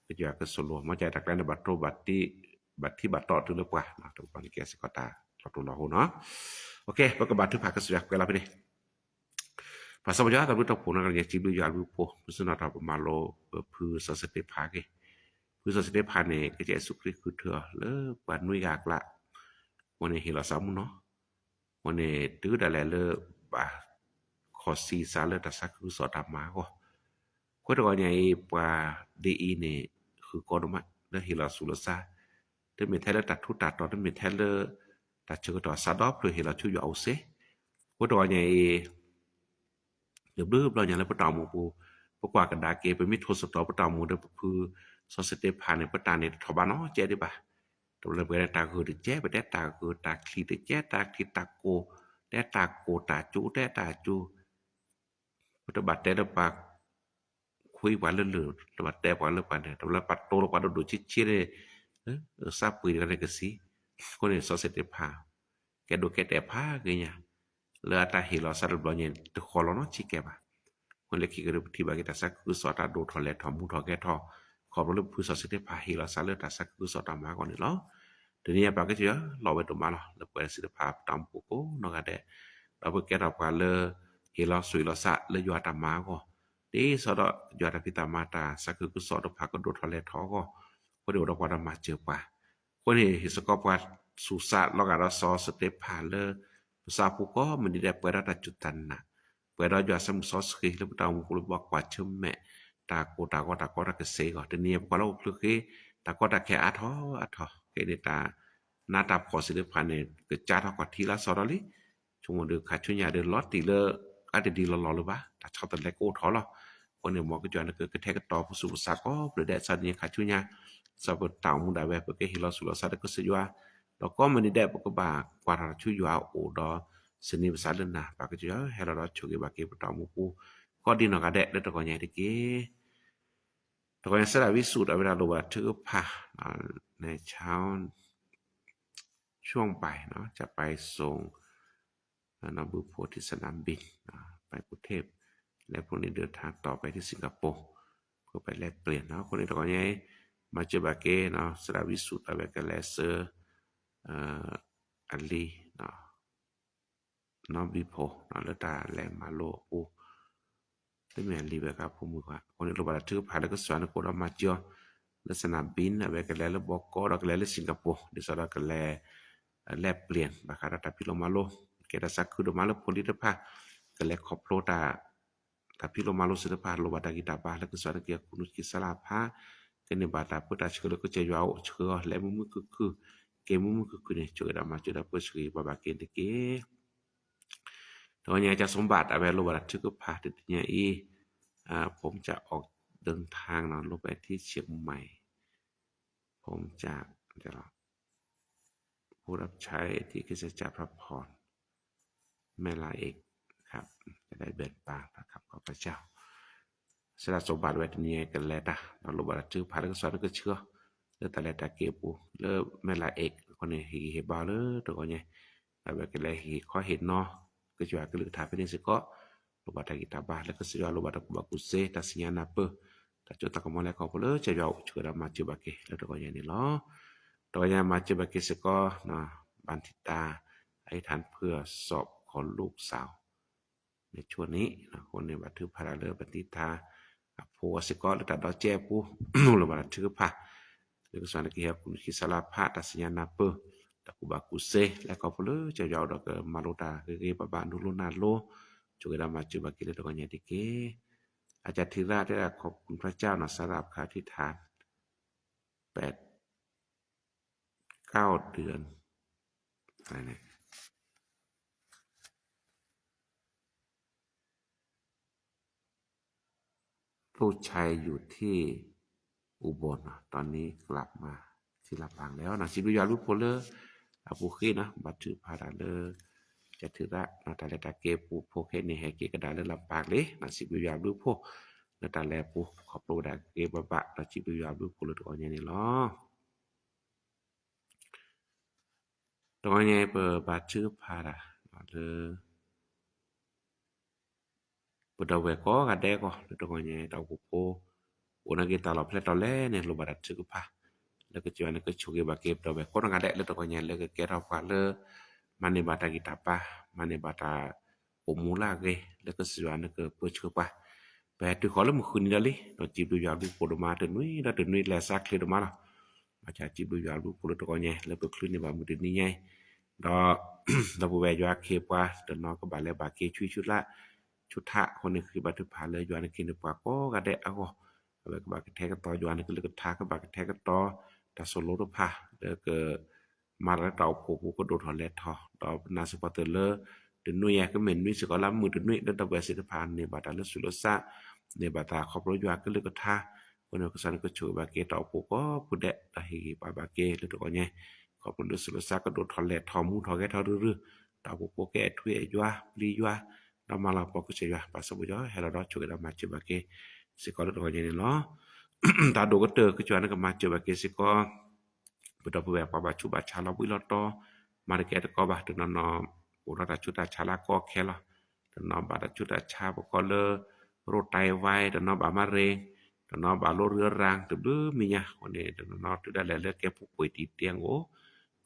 ဒီး ကစၢ်ယွၤကဆိၣ်လိ မ့ၢ်ကတၢၢ်တၢ်ကျဲန့ၣ် ဘၣ်တိၢ်ဘၣ်တံၢ် ဘၣ်ထံၣ်ဘၣ်တီၢ်တုၤလၢပှၤ တကပၤန့ၣ်ကဲစ့ၢ်ကီးတၢ်လီၤတိၢ်လီၤဟိနီၤ ပကဘါထုကဖၣ်ကစၢ်ယွၤကွဲးလီၤဖဲန့ၣ် ပၢ်စီၤပီၤယွၤ တၢ်ဘျုးတၢ်ဖှိၣ်နီၤ ကညီစံးဘျုးယွၤဘျုးဖှိၣ် မုၢ်ဆ့ၣ်နီၤတၢ်ပမၤလိ ပဖုစီၤစတ့ဖၣ်က့ၤ ဖုစီၤစတ့ဖၣ်န့ၣ် ကစၢ်ယ့ၣ်ၡူးခရံာ်ဃုထၢအီၤလၢပှၤနွံဂၤအကျါ အဃိန့ၣ် ဟ့ၣ်လီၤသးမုၢ်နီၤ အဃိန့ၣ် တုၤဒၣ်လဲာ်လၢ ဘၣ်ခီၣ်ဆံသးလၢတၢ်သးခုကစီၣ်တၢ်မၤအဂီၢ် အဃိတဂီၤညါအံၤ ပှၤဒ်အံၤန့ၣ် ဃုာ်ကီဒိၣ်မး လၢဟ့ၣ်လီၤသူၣ်လီၤသး တမ့ၢ်ထဲလၢတၢ်ထူးတၢ်တီၤ တမ့ၢ်ထဲလၢ တၢ်ဆၢကတီၢ်သးဒီဖျၢၣ်ဟ့ၣ်လီၤဆူယွၤအိၣ်စ့ အဃိတဂီၤညါအံၤ တဘျုးဘျီညါလၢပတၢ်အိၣ်မူပူၤ ပကွၢ်ကဒါက့ၤ ပမ့ၢ်ထိၣ်သတြီၤပတၢ်အိၣ်မူဒီးပဖုစီၤစတ့ဖၣ်န့ၣ် ပတၢ်န့ၣ်တထီၣ်ဘးနီတစဲးဒံးဘၣ်. တဘျီပတဲတၢ်ဂုာ်တစဲး ပတဲတၢ်ဂုာ်တၢ်ချံတစဲး တၢ်ချံတၢ်ကိၢ် တဲတၢ်ကိၢ်တၢ်ကၠိ တဲတၢ်ကၠိ ပတဘၣ်တဲလၢပှၤ ခွံပှၤလၢလၢၢ် တဘၣ်တဲပှၤလၢပှၤန့ၣ် တဘျီပှၤတိၢ်လၢပှၤဒိၣ်ဒိၣ်ဆံးဆံးန့ၣ် သးပှ့ၤတဂၤန့ၣ်ကသံ. အဃိန့ၣ် စီၤစတ့ဖၣ် ကဲဒိးကဲတဲာ်ဖးက့ၤညါ လၢအတၢ်ဟ့ၣ်လီၤသးတဘျီညါ တဃီလီၤနီတစဲးကဲဘၣ်. အဃိလၢခံကတၢၢ်ပထံၣ်ဘၣ်က့ၤတၢ်သးခုကစီၣ်တၢ်ဒိၣ်ထီၣ်လဲၤထီၣ်မူထီၣ်ဂဲၤထီၣ် ခီဖျိလၢပဖုစီၤစတ့ဖၣ်ဟ့ၣ်လီၤသးလၢတၢ်သးခုကစီၣ်တၢ်မၤအဂီၢ်န့ၣ်လီၤ. တနံၤအံၤပၢ်ကစၢ်ယွၤလီၤဝဲဒိၣ်မးလီၤ လၢပှၤသ့ၣ်တဖၣ်ပတၢ်အိၣ်မူပူၤကိးနီၢ်ဂၤဒဲး ဒီးပကဲထီၣ်ပှၤလၢ ဟ့ၣ်လီၤသူၣ်ဟ့ၣ်လီၤသးလၢယွၤတၢ်မၤအဂီၢ် ဒ်သိးဒီးယွၤတၢ်ဖံးတၢ်မၤတၢ်သးခုကစီၣ်တဖၣ်ကဒိၣ်ထီၣ်လဲၤထီၣ်အဂီၢ် အဃိန့ၣ်အိၣ်ဒီးပှၤတၢ်မၤစၢၤပှၤ အဃိန့ၣ် ဟ့ၣ်စ့ၢ်ကီးပှၤသူၣ်သးလီၤဂာ်ဒီးစီၤစတ့ဖၣ်လၢ ပသးပူၤကိးမုၢ်နံၤဒဲး ပှဲၤဒီးတၢ်စူၢ်တၢ်နာ် ပှဲၤဒီးယွၤဆၢမုၢ်စီဆှံလၢပတၢ်အိၣ်မူပူၤလၢပဘၣ်ကွၢ်ဆၢၣ်မဲာ် တၢ်ကိၢ်တၢ်ဂီၤတၢ်ကီတၢ်ခဲစ့ၢ်ကီး တနံၤအံၤပကွၢ်လၢဟီၣ်ခိၣ်ချၢဃ့ တၢ်ကီတၢ်ခဲအါထီၣ်အါထီၣ် ခဲအံၤန့ၣ်တၢ် နးတၢ်ဖှီၣ်သ့ၣ်တဖၣ်န့ၣ် ကစးထီၣ်ကွၢ်ထံလၢစီၤဒီးလံ ဆိကမိၣ်ဒီးခါဆူညါဒီးလီၤတံၢ်လၢ အတဒ်လီၤလီၤလၢၤဘၣ် တၢ်ဆီတလဲကအိၣ်ထီၣ်လီၤ. အဃိန့ၣ် မ်ကစၢ်ယွၤန့ၣ်ကကထဲကတီၤပသူၣ်ပသးကိးဖျၢၣ်ဒဲး စးဒ်န့ၣ်ခါဆူညါ စးပတၢ်အိၣ်မူဒၣ်ဝဲ ပကဟ့ၣ်လီၤသူၣ်လီၤသးဒီးကစၢ်ယွၤ ဒီးကိးမုၢ်နံၤဒဲး ပကဘၣ်ကွၢ်ထီၣ်ဆူယွၤအအိၣ်ဒီး စံးန့ၢ်ပသးလၢနၤ ပၢ်ကစၢ်ယွၤ ဟဲလီၤဒီးဆိၣ်ဂ့ၤဘၣ်က့ၤပတၢ်အိၣ်မူပူၤ ကိးဒ်နီၢ်ဂၤဒဲးလၢတဂီၤညါအံၤတက့ၢ်. တဂီၤညါစဲဒၣ်ဝံစူၣ်ဒီးဝဲဒၣ်လိၣ်ဘၣ်ထုကဖၣ် ในเช้า ช่วงบ่ายเนาะ จะไปส่ง น้องบุญโพธิ์ที่สนามบิน ไปกรุงเทพฯ และพรุ่งนี้เดินทางต่อไปที่สิงคโปร์ เพื่อไปแลกเปลี่ยนเนาะ အဃိန့ၣ်တဂီၤညါအံၤ မၤစၢၤဘၣ်က့ၤ စဲဒၣ်ဝံစူၣ်ဒီးဝဲကလဲၤဆၢ အလံၤ နီၢ်ဘံဖိ လၢတၢ်လဲၤမၤလိအပူၤ တမ့ၢ်လံဝဲကဖိမုၣ်ခွါ အဃိန့ၣ် လိၣ်ဘၣ်တၢ်ထုကဖၣ်လၢကစၢ်ယွၤနကအိၣ်ဒီးမၤစၢၤအီၤ လၢ စနၣ်ဘံၣ် အဝဲကလဲၤလၢဘီကီ ဒီးကလဲၤလၢ Singapore ဒ်သိးဒီးကလဲၤ လဲၤပျ့ၤ ဘၣ်ဃးဒီးတၢ်ဖံးလိမၤလိ ကဲတၢ်သးခုဒိၣ်မးလၢဖိလံၤတဖၣ် ကလဲၤခီဖျိတၢ် တၢ်ဖံးလိမၤလိသ့ၣ်တဖၣ် လိၣ်ဘၣ်တၢ်ဂံၢ်တၢ်ဘါလၢကစၢ်ယွၤနကဟ့ၣ်ကူၣ်နူၤက့ၤစါလၢဖး ကန့ၢ်ဘၣ်တၢ်ပၢတၢ်ဆှၢလၢကစၢ်ယွၤအိၣ် ဆှၢအီၤလဲၤမုာ်မုာ်ခုၣ်ခုၣ် က့ၤမုာ်မုာ်ခုၣ်ခုၣ်န့ၣ် ဆိၣ်ဂ့ၤဒီးမၤစၢၤဒီးပၢဆှၢဂံၢ်ဘါဘၣ်က့ၤန့ၣ်တက့ၢ်. တဂီၤညါ อาจารย์สมบัติ အဝဲလိၣ်ဘၣ်တၢ်ထုကဖၣ်တနံၤညါအံၤ ผมจะออกเดินทางเนาะ ลงไปที่เชียงใหม่ ผมจะ ผู้รับใช้ที่คริสตจักรพระพร แม่ลาเอกครับ จะได้แบ่งปันพระคำของพระเจ้า စံးဒၣ်စီၤဘၣ်ဝဲတနံၤညါကလဲၤတၢ် ဒီးလိၣ်ဘၣ်တၢ်ထုကဖၣ်လၢကစၢ်ယွၤနကဆှၢ လၢတၢ်လဲၤတၢ်က့ၤအပူၤ လၢမဲၢ်လးအ့းအဃိန့ၣ် ဟ့ၣ်ဂံၢ်ဟ့ၣ်ဘါလၢတဂီၤညါ အဝဲကလဲၤဟ့ၣ်ခီဟ့ၣ်နီၤ ကစၢ်ယွၤကလုၢ်ကထါဖဲန့ၣ်စ့ၢ်ကီး လိၣ်ဘၣ်တၢ်ဂံၢ်တၢ်ဘါလၢကစၢ်ယွၤ လိၣ်ဘၣ်တၢ်ကူၣ်ဘၣ်ကူၣ်သ့ တၢ်စံၣ်ညီၣ်နၢ်ပၢၢ် တၢ်စိတၢ်ကမီၤလၢခီဖျိလၢကစၢ်ယွၤအိၣ် ဆိၣ်ဂ့ၤဒီးမၤစၢၤဘၣ်က့ၤလၢတဂီၤညါန့ၣ်လီၤ. တဂီၤညါမၤစၢၤဘၣ်က့ၤစ့ၢ်ကီး บางทิตา อธิษฐานเพื่อสอบของลูกสาว ในช่วงนี้ အဃိန့ၣ် ဘၣ်ထုကဖၣ်တၢ်လၢ บางทิตา အဖိအစ့ၢ်ကီးလၢတၢ်ဒီကဲအပူၤ လိၣ်ဘၣ်တၢ်ထုကဖၣ် လၢကစၢ်ယွၤနကဟ့ၣ်ကူၣ်နူၤက့ၤစါလၢဖး တၢ်စံၣ်ညီၣ်နၢ်ပၢၢ် တၢ်ကူၣ်ဘၣ်ကူၣ်သ့ လၢခီဖျိလၢကစၢ်ယွၤအိၣ်ဒီးကမၤလိတၢ်ဂ့ၤဂ့ၤဘၣ်ဘၣ် နုာ်လိနၢ်လိ ဆိၣ်ဂ့ၤဒီးမၤစၢၤဘၣ်က့ၤလၢတဂီၤညါတက့ၢ်. อาจารย์ธีระ ได้ขอบคุณพระเจ้าเนาะ สำหรับคำอธิษฐาน แปด เก้าเดือน อะไรเนี่ย ลูกชายอยู่ที่อุบลเนาะ ตอนนี้กลับมาที่ลำปางแล้วเนาะ စံးဘျုးယွၤဘျုးဖှိၣ်လၢ အပူၤဃ့နီၤ ဘၣ်ထုကဖၣ်တၢ်လၢ ကထုရၣ် တၢ်လဲၤတၢ်က့ၤအပူၤ ဖိခဲန့ၣ် ဟဲက့ၤကဒါလၢလပၢ်လံ စံးဘျုးယွၤဘျုးဖှိၣ် လၢတၢ်လဲၤအပူၤ ခီဖျိဝဲဒၣ်ဂ့ၤဘၣ်ဘၣ် ဒီးစံးဘျုးယွၤဘျုးဖှိၣ်လၢတဂီၤညါန့ၣ်လီၤ. တဂီၤညါ ပဘၣ်ထုကဖၣ်တၢ်လၢ ပဒီပုၢ်ဝဲၢ်ကိးဂၤဒဲးကီး လၢတဂီၤညါ တၢ်အိၣ်ဖှိၣ်ဖိ အိၣ်နာ်က့ၤတၢ်လီၢ်ဖဲလဲၣ်တီၤလဲၣ်န့ၣ် လိၣ်ဘၣ်တၢ်ထုကဖၣ် လၢကစၢ်ယွၤန့ၣ် ကဆိၣ်ဂ့ၤဘၣ်က့ၤပဒီပုၢ်ဝဲၢ်ကိးဂၤဒဲး လၢတဂီၤညါ လၢကကဲထီၣ်ပှၤလၢ မၤန့ၢ်ဘၣ်တၢ်ဂံၢ်တၢ်ဘါ မၤန့ၢ်ဘၣ်တၢ်အိၣ်မူလၢအဂ့ၤ လၢကစၢ်ယွၤန့ၣ်ကပၢဆှၢပှၤ ပဟဲတုၤဃီၤလၢမုၢ်ဃုနံၤဒီးလံ ဒီးစံးဘျုးယွၤဘျုးဖှိၣ်ဒိၣ်မး တနွံဒီးတနွံ လဲၤဆါချ့ဒိၣ်မးလီၤ. ဘၣ်ဆၣ်စံးဘျုးယွၤဘျုးဖှိၣ်လၢတဂီၤညါ လၢပချုးန့ၢ်ဘၣ်မုၢ်တနံၤညါအံၤ ဒီး ဒီပုၢ်ဝဲၢ်ယွၤခ့ပှၤ တနီၤကဘၣ်လဲၤဘၣ်က့ၤဆူၣ်ဆူၣ်လၢ ဆူၣ်ထး အဃိန့ၣ် ဃ့ဘါထုကဖၣ်လၢယွၤန့ၣ် ကဟ့ၣ်န့ၢ်ပှၤကိးဂၤဒဲးအဂီၢ် အဝဲကဘၣ်ကထဲကတီၤယွၤန့ၣ် ကလုၢ်ကထါ ကဘၣ်ကထဲကတီၤ တၢ်သိၣ်လိတဖၣ် လၢက မၤတၢ်လၢတၢ်အိၣ်ဖှိၣ်ပူၤ ကဒိၣ်ထီၣ်လဲၤထီၣ် ဒီးပနာ်စ့ၢ်ကီးသုးလၢ တနွံယၤ ကမ့ၢ်နွံစ့ၢ်ကီးလၢမုၢ်တနွံ လၢဒီပုၢ်ဝဲၢ်သ့ၣ်တဖၣ် န့ၢ်ဘၣ်တၢ်လၢဆူးလၢစၢ် န့ၢ်ဘၣ်တၢ်ခီဖျိယွၤကလုၢ်ကထါ အဃိန့ၣ် ကစၢ်န့ၣ်ကဆိၣ်ဂ့ၤဘၣ်က့ၤတၢ်အိၣ်ဖှိၣ်ကိးဖုဒဲး ဒီးဟ့ၣ်ဂံၢ်ဘါဘၣ်က့ၤလၢတဂီၤညါ ခီဖျိလၢဆူးလၢစၢ်ကဒိၣ်ထီၣ်လဲၤထီၣ်မူထီၣ်ဂဲၤထီၣ်ရုၢ်ရုၢ် တၢ်အိၣ်ဖှိၣ်ဖိကဲအထွံအယွၤ ပျံၤယွၤ ဒီးမၤလၤကပီၤကစၢ်ယွၤ ပၢ်စီၤပီယီၤ ဟဲလီၤဒီးဆိၣ်ဂ့ၤဒီးမၤစၢၤဘၣ်က့ၤ စ့ၢ်ကီးလၢတဂီၤညါန့ၣ်လီၤ. တၢ်ဒိၣ်ကတၢၢ် ကစၢ်ယွၤန့ၣ်ကမၤစၢၤဘၣ်က့ၤစ့ၢ်ကီး ပဒီပုၢ်ဝဲၢ်ပှၤဘၣ်ဆူးဘၣ်ဆါလီၤဘှံးလီၤတီၤ မၤတကဲတကီဘၣ် တနီၤနီၤ အိၣ်ဒီးတၢ်ဆူးတၢ်ဆါလၢအကီအခဲလီၤ. တနီၤဘၣ်တၢ်ဆူးတၢ်ဆါပကိးလၢ ရိၣ်တၢ်ဝဲ တနီၤဘၣ်မးရ့ တနီၤဘၣ်လိရံအရၤ တဘျုးမံၤညါ အဃိန့ၣ် တနီၤနီၤတုၤဒၣ်လဲာ်လၢကဲ ผู้ป่วยติดเตียง အိၣ်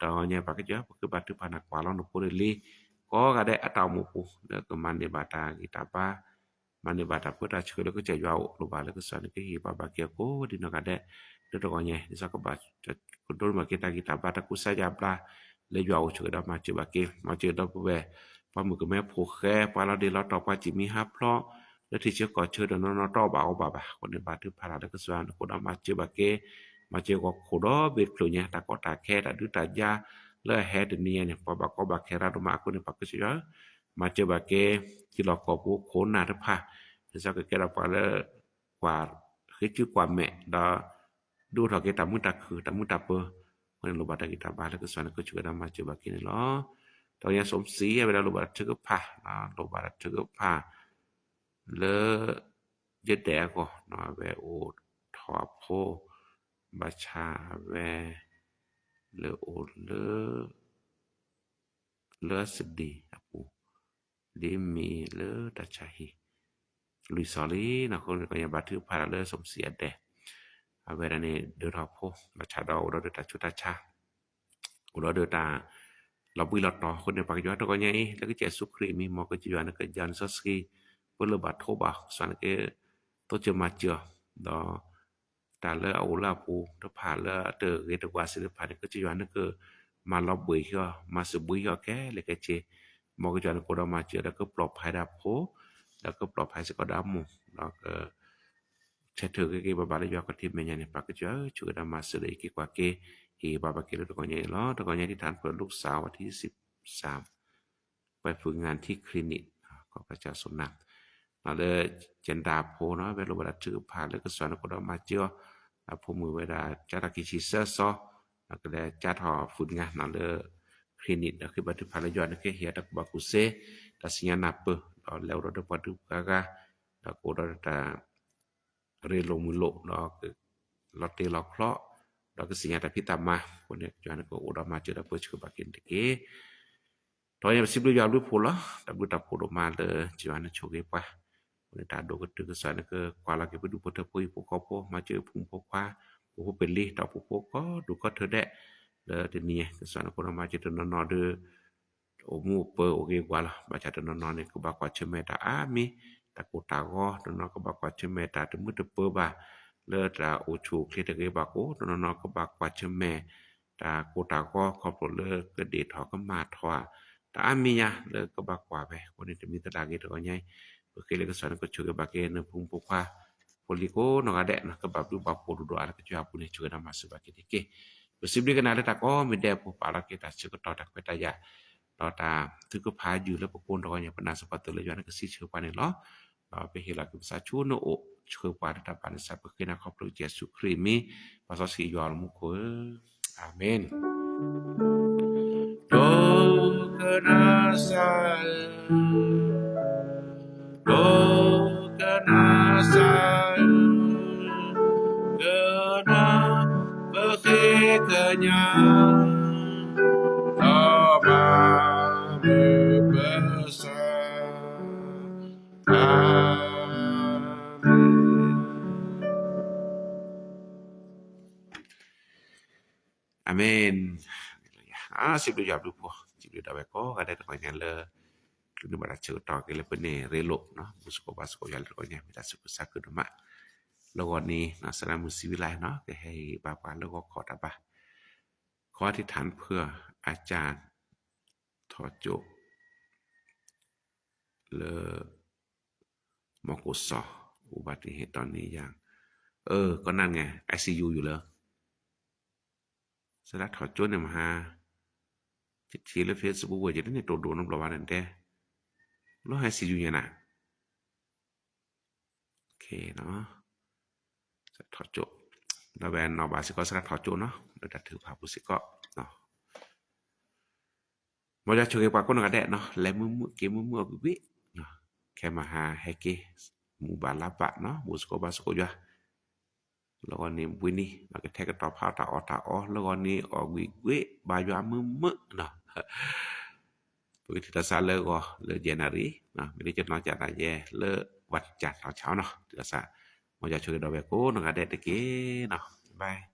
တဂီၤညါ ပၢ်ကစၢ်ယွၤ ပဃ့ဘါထုကဖၣ်နၤကွၢ်လီၤနဖိတလံၤ ကိးဂၤဒဲးအတၢ်အိၣ်မူပူၤ လၢကမၤန့ၢ်ဘၣ်တၢ်ဂံၢ်တၢ်ဘါ မၤန့ၢ်ဘၣ်တၢ်ပၢတၢ်ဆှၢလၢကစၢ်ယွၤအိၣ် လိၣ်ဘၣ်လၢကစၢ်န့ၣ်ကဟ့ၣ်ဘါဘၣ်က့ၤအကိးဒ်နီၢ်ဂၤဒဲး လၢတဂီၤညါ ဒ်သိးကဘၣ် ကဒိးန့ၢ်ဘၣ်က့ၤတၢ်ဂံၢ်တၢ်ဘါတၢ်ကူစါယါဘျါ လၢယွၤအိၣ်ဆိၣ်ဂ့ၤဒီးမၤစၢၤဘၣ်က့ၤ မၤစၢၤဒီပုၢ်ဝဲၢ် ပှၤမုၣ်ကမဲဖိဃဲ ပှၤလီၤဒ့လီၤတီၢ် ပှၤစံၣ်မံဟးဖျိး လၢထံဆၢကီၢ်ဆၢ တနီၤနီၤတီၢ်ဘၣ်အီဘၣ်ဘၣ် အဃိန့ၣ် ဘါထုကဖၣ်တၢ်လၢကစၢ်ယွၤန့ၣ် ကအိၣ်ဒီးမၤစၢၤဘၣ်က့ၤ မၤစၢၤဂီၤခိၣ်ဒီဘ့ၣ်တဖျၢၣ်ညါ တၢ်ကီတၢ်ခဲ တၢ်ဒုးတၢ်ယါ လၢအဟဲတနံၤညါန့ၣ် ပှၤဘၣ်ကီဘၣ်ခဲရၤဒိၣ်မး အဃိန့ၣ် ပၢ်ကစၢ်ယွၤ မၤစၢၤဘၣ်က့ၤ ထံလီၢ်ကီၢ်ပူၤခိၣ်နၢ်တဖၣ် ဒ်သိးကကဲထီၣ်ပှၤလၢ ကွၢ် ဃ့စုကွၢ်မဲာ် ဒီး ဒုးအိၣ်ထီၣ်က့ၤတၢ်မုာ်တၢ်ခုၣ် တၢ်မုာ်တၢ်ပၢၤ အဃိန့ၣ် လိၣ်ဘၣ်တၢ်ဂံၢ်တၢ်ဘါလၢကစၢ်ယွၤန့ၣ် ကဆိၣ်ဂ့ၤဒီးမၤစၢၤဘၣ်က့ၤန့ၣ်လီၤ. တဂီၤညါ စူးစံ အဝဲဒၣ်လိၣ်ဘၣ်တၢ်ထုကဖၣ် လိၣ်ဘၣ်တၢ်ထုကဖၣ် လၢ ယဲၢ်ဒဲးအဂီၢ် အဝဲအိၣ်ထီၣ်အဖိ ဘၣ်ဆၣ်အဝဲ လဲၤအိၣ်လၢ လၢစဒံအပူၤ ဒ်မ့ၢ်လၢတၢ်ဆါဟံၣ် လွံၢ်စီၤလံနီၤ အဃိန့ၣ် တဂီၤညါဘါထုကဖၣ်တၢ်လၢ စူးစံ အဒဲး အဝဲဒၣ်န့ၣ် ဒၢထီၣ်ဖိ ဘၣ်ဆၣ်ဒီးအိၣ်ဒီးတၢ်ဆူးတၢ်ဆါ အိၣ်ဒီးတၢ် လီၤဘှံးလီၤတီၤအဃိန့ၣ် ပှၤကစၢ်ယွၤတဂီၤညါအံၤ လၢကစၢ်ယ့ၣ်ၡူးခရံာ်အမံၤ မ်ကစၢ်ယွၤန့ၣ်ကယၤနစီဆှံ ပလၢဘၣ်ထိဘၣ် ကစၢ်န့ၣ်က သိစၢၤမၤစၢၤအီၤ ဒီး တၢ်လၢအအိၣ်လၢအပူၤတဖၣ်လၢအတဂ့ၤတဝါသ့ၣ်တဖၣ်န့ၣ် ကစၢ်ယွၤန့ၣ်က မၤလီၤဘှံးအီၤ မၤစၢၤဘှံးအီၤခဲလၢာ်ခဲဆ့ မ်ကစၢ်ယွၤန့ၣ်ကအိၣ်ဒီးမၤစၢၤဒီးကပျီၢ်ဖးဒၣ်ဖိ ဒီးကပျီၢ်ဖးစ့ၢ်ကီးဒီးအမိၢ် ဒီးက ဆဲးထၢၣ်ဂ့ၤဂ့ၤဘၣ်ဘၣ်လၢယွၤခီၣ်ထံးမဲာ်ညါန့ၣ် ပှၤကစၢ်ယွၤဆိၣ်ဂ့ၤဒီးမၤစၢၤဒီးဟ့ၣ်က့ၤကွၢ်က့ၤ ဟ့ၣ်ဂ့ၤဘၣ်ပှၤက့ၤလၢတဂီၤညါအံၤလီၤ. တဂီၤညါတံၢ်ထၣ်ဖျၢၣ် လူၤကၣ် ဝးထံး စံးစၢ် ပှဲၤဖုးငါထံခရံာ်နံၣ် ကီၢ်ပၢ်စၢ်စိနၢ် လၢ ကၠဲးဒၣ်ဖိနီၤ ဝဲလိၣ်ဘၣ်တၢ်ထုကဖၣ်လၢကစၢ်န့ၣ်ကအိၣ်ဒီးမၤစၢၤအီၤ အဖိမုၣ်ဝဲဒၣ် ကၠါထီၣ်ခံဆံသၢသီ ဒီးကလဲၤကၠါထီၣ်ဖုးငါနီၤလၢ ခရံာ်နံၣ် ဒီးဃ့ဘါထုကဖၣ်လၢယွၤန့ၣ်ကဟ့ၣ်အတၢ်ကူၣ်ဘၣ်ကူၣ်သ့ တၢ်စံးညါနၢ်ပၢၢ် ဒီးလဲၤအိၣ်ဒီးပှၤဒူပှၤဂၤ ဒီးကအိၣ်ဒီးတၢ် ရ့လိာ်မုာ်လိာ် ဒီး လီၤတ့ၢ်လီၤချီ ဒီးကသ့ၣ်ညါတၢ်ဖံးတၢ်မၤ အဃိန့ၣ် ကစၢ်ယွၤန့ၣ်ကအိၣ်ဒီးမၤစၢၤဒီးပၢဆှၢဘၣ်က့ၤန့ၣ်တက့ၢ်. တဂီၤညါပစံးဘျုးယွၤဘျုးဖှိၣ်လီၤ တၢ်ဘျုးတၢ်ဖှိၣ်ဒိၣ်မးလၢကစၢ်ယွၤန့ၣ်ဆိၣ်ဂ့ၤပှၤ အဃိန့ၣ်တၢ်ဒိၣ်ကတၢၢ်ကစၢ်န့ၣ်ကကွၢ်လီၤက့ၤပဒူၣ်ဖိထၢဖိဟံၣ်ဖိဃီဖိ မၤစၢၤဖိမုၣ်ဖိခွါ ပဖိပလံၤ ဒီးပဖိကီၢ်ဒိၣ်ကီၢ်ထၢဒဲး လၢတနံၤအံၤ ကစၢ်န့ၣ်ကအိၣ်ဒီးမၤစၢၤတနီၤနီၤဒီး အိၣ်မူအိၣ်ပၢၤအိၣ်ဂ့ၤဝါလီၤ ဘၣ်ဆၣ်တနီၤနီၤန့ၣ် ကဘၣ်ကွၢ်ဆၢၣ်မဲာ်တၢ်အါမံၤ တၢ်ကိၢ်တၢ်ဂီၤ တနီၤနီၤကဘၣ်ကွၢ်ဆၢၣ်မဲာ်တၢ်တမုာ်တပၢၤဘၣ် လၢတၢ်အိၣ်ဆူၣ်အိၣ်ချ့တဂ့ၤဘၣ်ကိး တနီၤနီၤကဘၣ်ကွၢ်ဆၢၣ်မဲာ် တၢ်ကိၢ်တၢ်ဂီၤ ခီဖျိလၢကဒ့ၣ်ထီၣ်ကမၣ်ထီၣ်ဧါ တၢ်အါမံၤညါလၢကဘၣ်ကွၢ်ဝဲ အဃိန့ၣ်တမံၤသရၣ်ဂ့ၤတဂီၤညါအံၤ ပဃ့လၢကစၢ်န့ၣ်ကဆိၣ်ဂ့ၤဘၣ်က့ၤနဖိမုၣ်ဖိခွါ ဖိလံၤကိးနီၢ်ဂၤဒဲး ကဘၣ်ဘျုးဘၣ်ဖှိၣ်ဒိၣ်ဒိၣ်အါလၢကစၢ်ယွၤအပူၤန့ၣ် ဆိၣ်ဂ့ၤဒီးမၤစၢၤဘၣ်က့ၤတက့ၢ်. ပစံးဘျုးကနၤလၢတၢ်ကိးမံၤဒဲးအပူၤ ပာ်လီၤက့ၤတၢ်ဆၢကတီၢ်တၢ်ခွဲးတၢ်ယာ် ဒီးတၢ်ထုကဖၣ်ယုၢ်လၢပကိးတဂီၤညါ ပနာ်သပှၢ်တၢၢ်လၢယွၤန့ၣ်ကစံးဆၢပှၤန့ၣ်လီၤ. ဒီးပဟ့ၣ်လီၤက့ၤပသးဆူနအိၣ် ဆှၢပှၤလၢတၢ်ဘၣ်နသး ပဃ့နၤခီဖျိကစၢ်ယ့ၣ်ၡူးခရံာ်အမံၤ ပၢ်စီဆှံယွၤလၢမူခိၣ်ဧၢ, အၤမ့ၣ်. ဒိကနၣ်စၢ်ဧၢ, ဒိကနၣ်စၢ်ဧၢ, ကနၣ်ပဃ့ကညး, ဒီးမၤမုာ်ပသး, အၤမ့ၣ်. အၤမ့ၣ်. စံးဘျုးယွၤဘျုးဖှိၣ် စံးဘျုးဒၣ်ဝဲကိးဂၤဒဲးတဂီၤညါလၢ ကလုၢ်နုာ်ဘၣ်တၢ်ဆၢကတီၢ်က့ၤလၢပန့ၢ်ရ့လိာ် မူစ့ၢ်ကီးဘၣ်စ့ၢ်ကီးယွၤလၢတဂီၤညါ မ့ၢ်တၢ်သူၣ်ခုသးခုဒိၣ်မး လၢဂီၤန့ၣ် စရၣ်မုၣ်စံဝံလါနီၤ ကဟဲဟ့ၣ်ဘါပှၤလၢဂီၤခီၣ်တၢ်ဘါ ခီတံၢ်ထၣ်ဖုအကၢ် ထီၣ်ကၠိ လၢ မီၢ်ကိၢ်စီၤ အိၣ်ဘၣ်တဟ့ၣ်တီန့ၣ်ယၤ အၢ ကနၣ်ငဲ ICU ယူၤလၢ စဒၣ်ထီၣ်ကၠိန့ၣ်မဟါ ယထံၣ်လၢ Facebook ဝဲယတန့ၢ်တိၢ်ဒိၣ်နီတဘျီဘၣ်န့ၣ်တဲ လၢ ICU ညါနၤ ထီၣ်ကၠိ ဒီးဝဲနီၢ်ဘၣ်စ့ၢ်ကီးစဒၣ်ထီၣ်ကၠိနီၤ လၢတၢ်ထုကဖၣ်ပူၤစ့ၢ်ကီး မ်ယွၤဆိၣ်ဂ့ၤပှၤကိးနီၢ်ဂၤဒဲးနီၤ လဲၤမုာ်မုာ်က့ၤမုာ်မုာ်အီၤကွ့ၢ်ကွ့ၢ် ခဲမဟါဟဲက့ၤ မူဘၣ်လါဘၣ်နီၤ မူစ့ၢ်ကီးဘၣ်စ့ၢ်ကီးယွၤ လၢဂီၤန့ၣ်ဘှံးနံၤ ကထဲကတီၤဖးအီၣ်တၢ်အီၣ်တၢ်အီ လၢဂီၤန့ၣ်အီၣ်ကွ့ၢ်ကွ့ၢ် ဘါယွၤမုာ်မုာ်နီၤ ပကထံၣ်လိာ်သးလၢဂီၤလၢယဲၢ်နၣ်ရံၣ် မ့ၢ်လၢယနီၢ်ကၠၢ်သးယဲၢ်လၢဝၤကၠၢ်နီၢ်ဆါနီၤ ထံၣ်လိာ်သး မ်ယွၤဆိၣ်ဂ့ၤဒီးဝဲကိးနီၢ်ဂၤဒဲးတက့ၢ်နီၤ bye.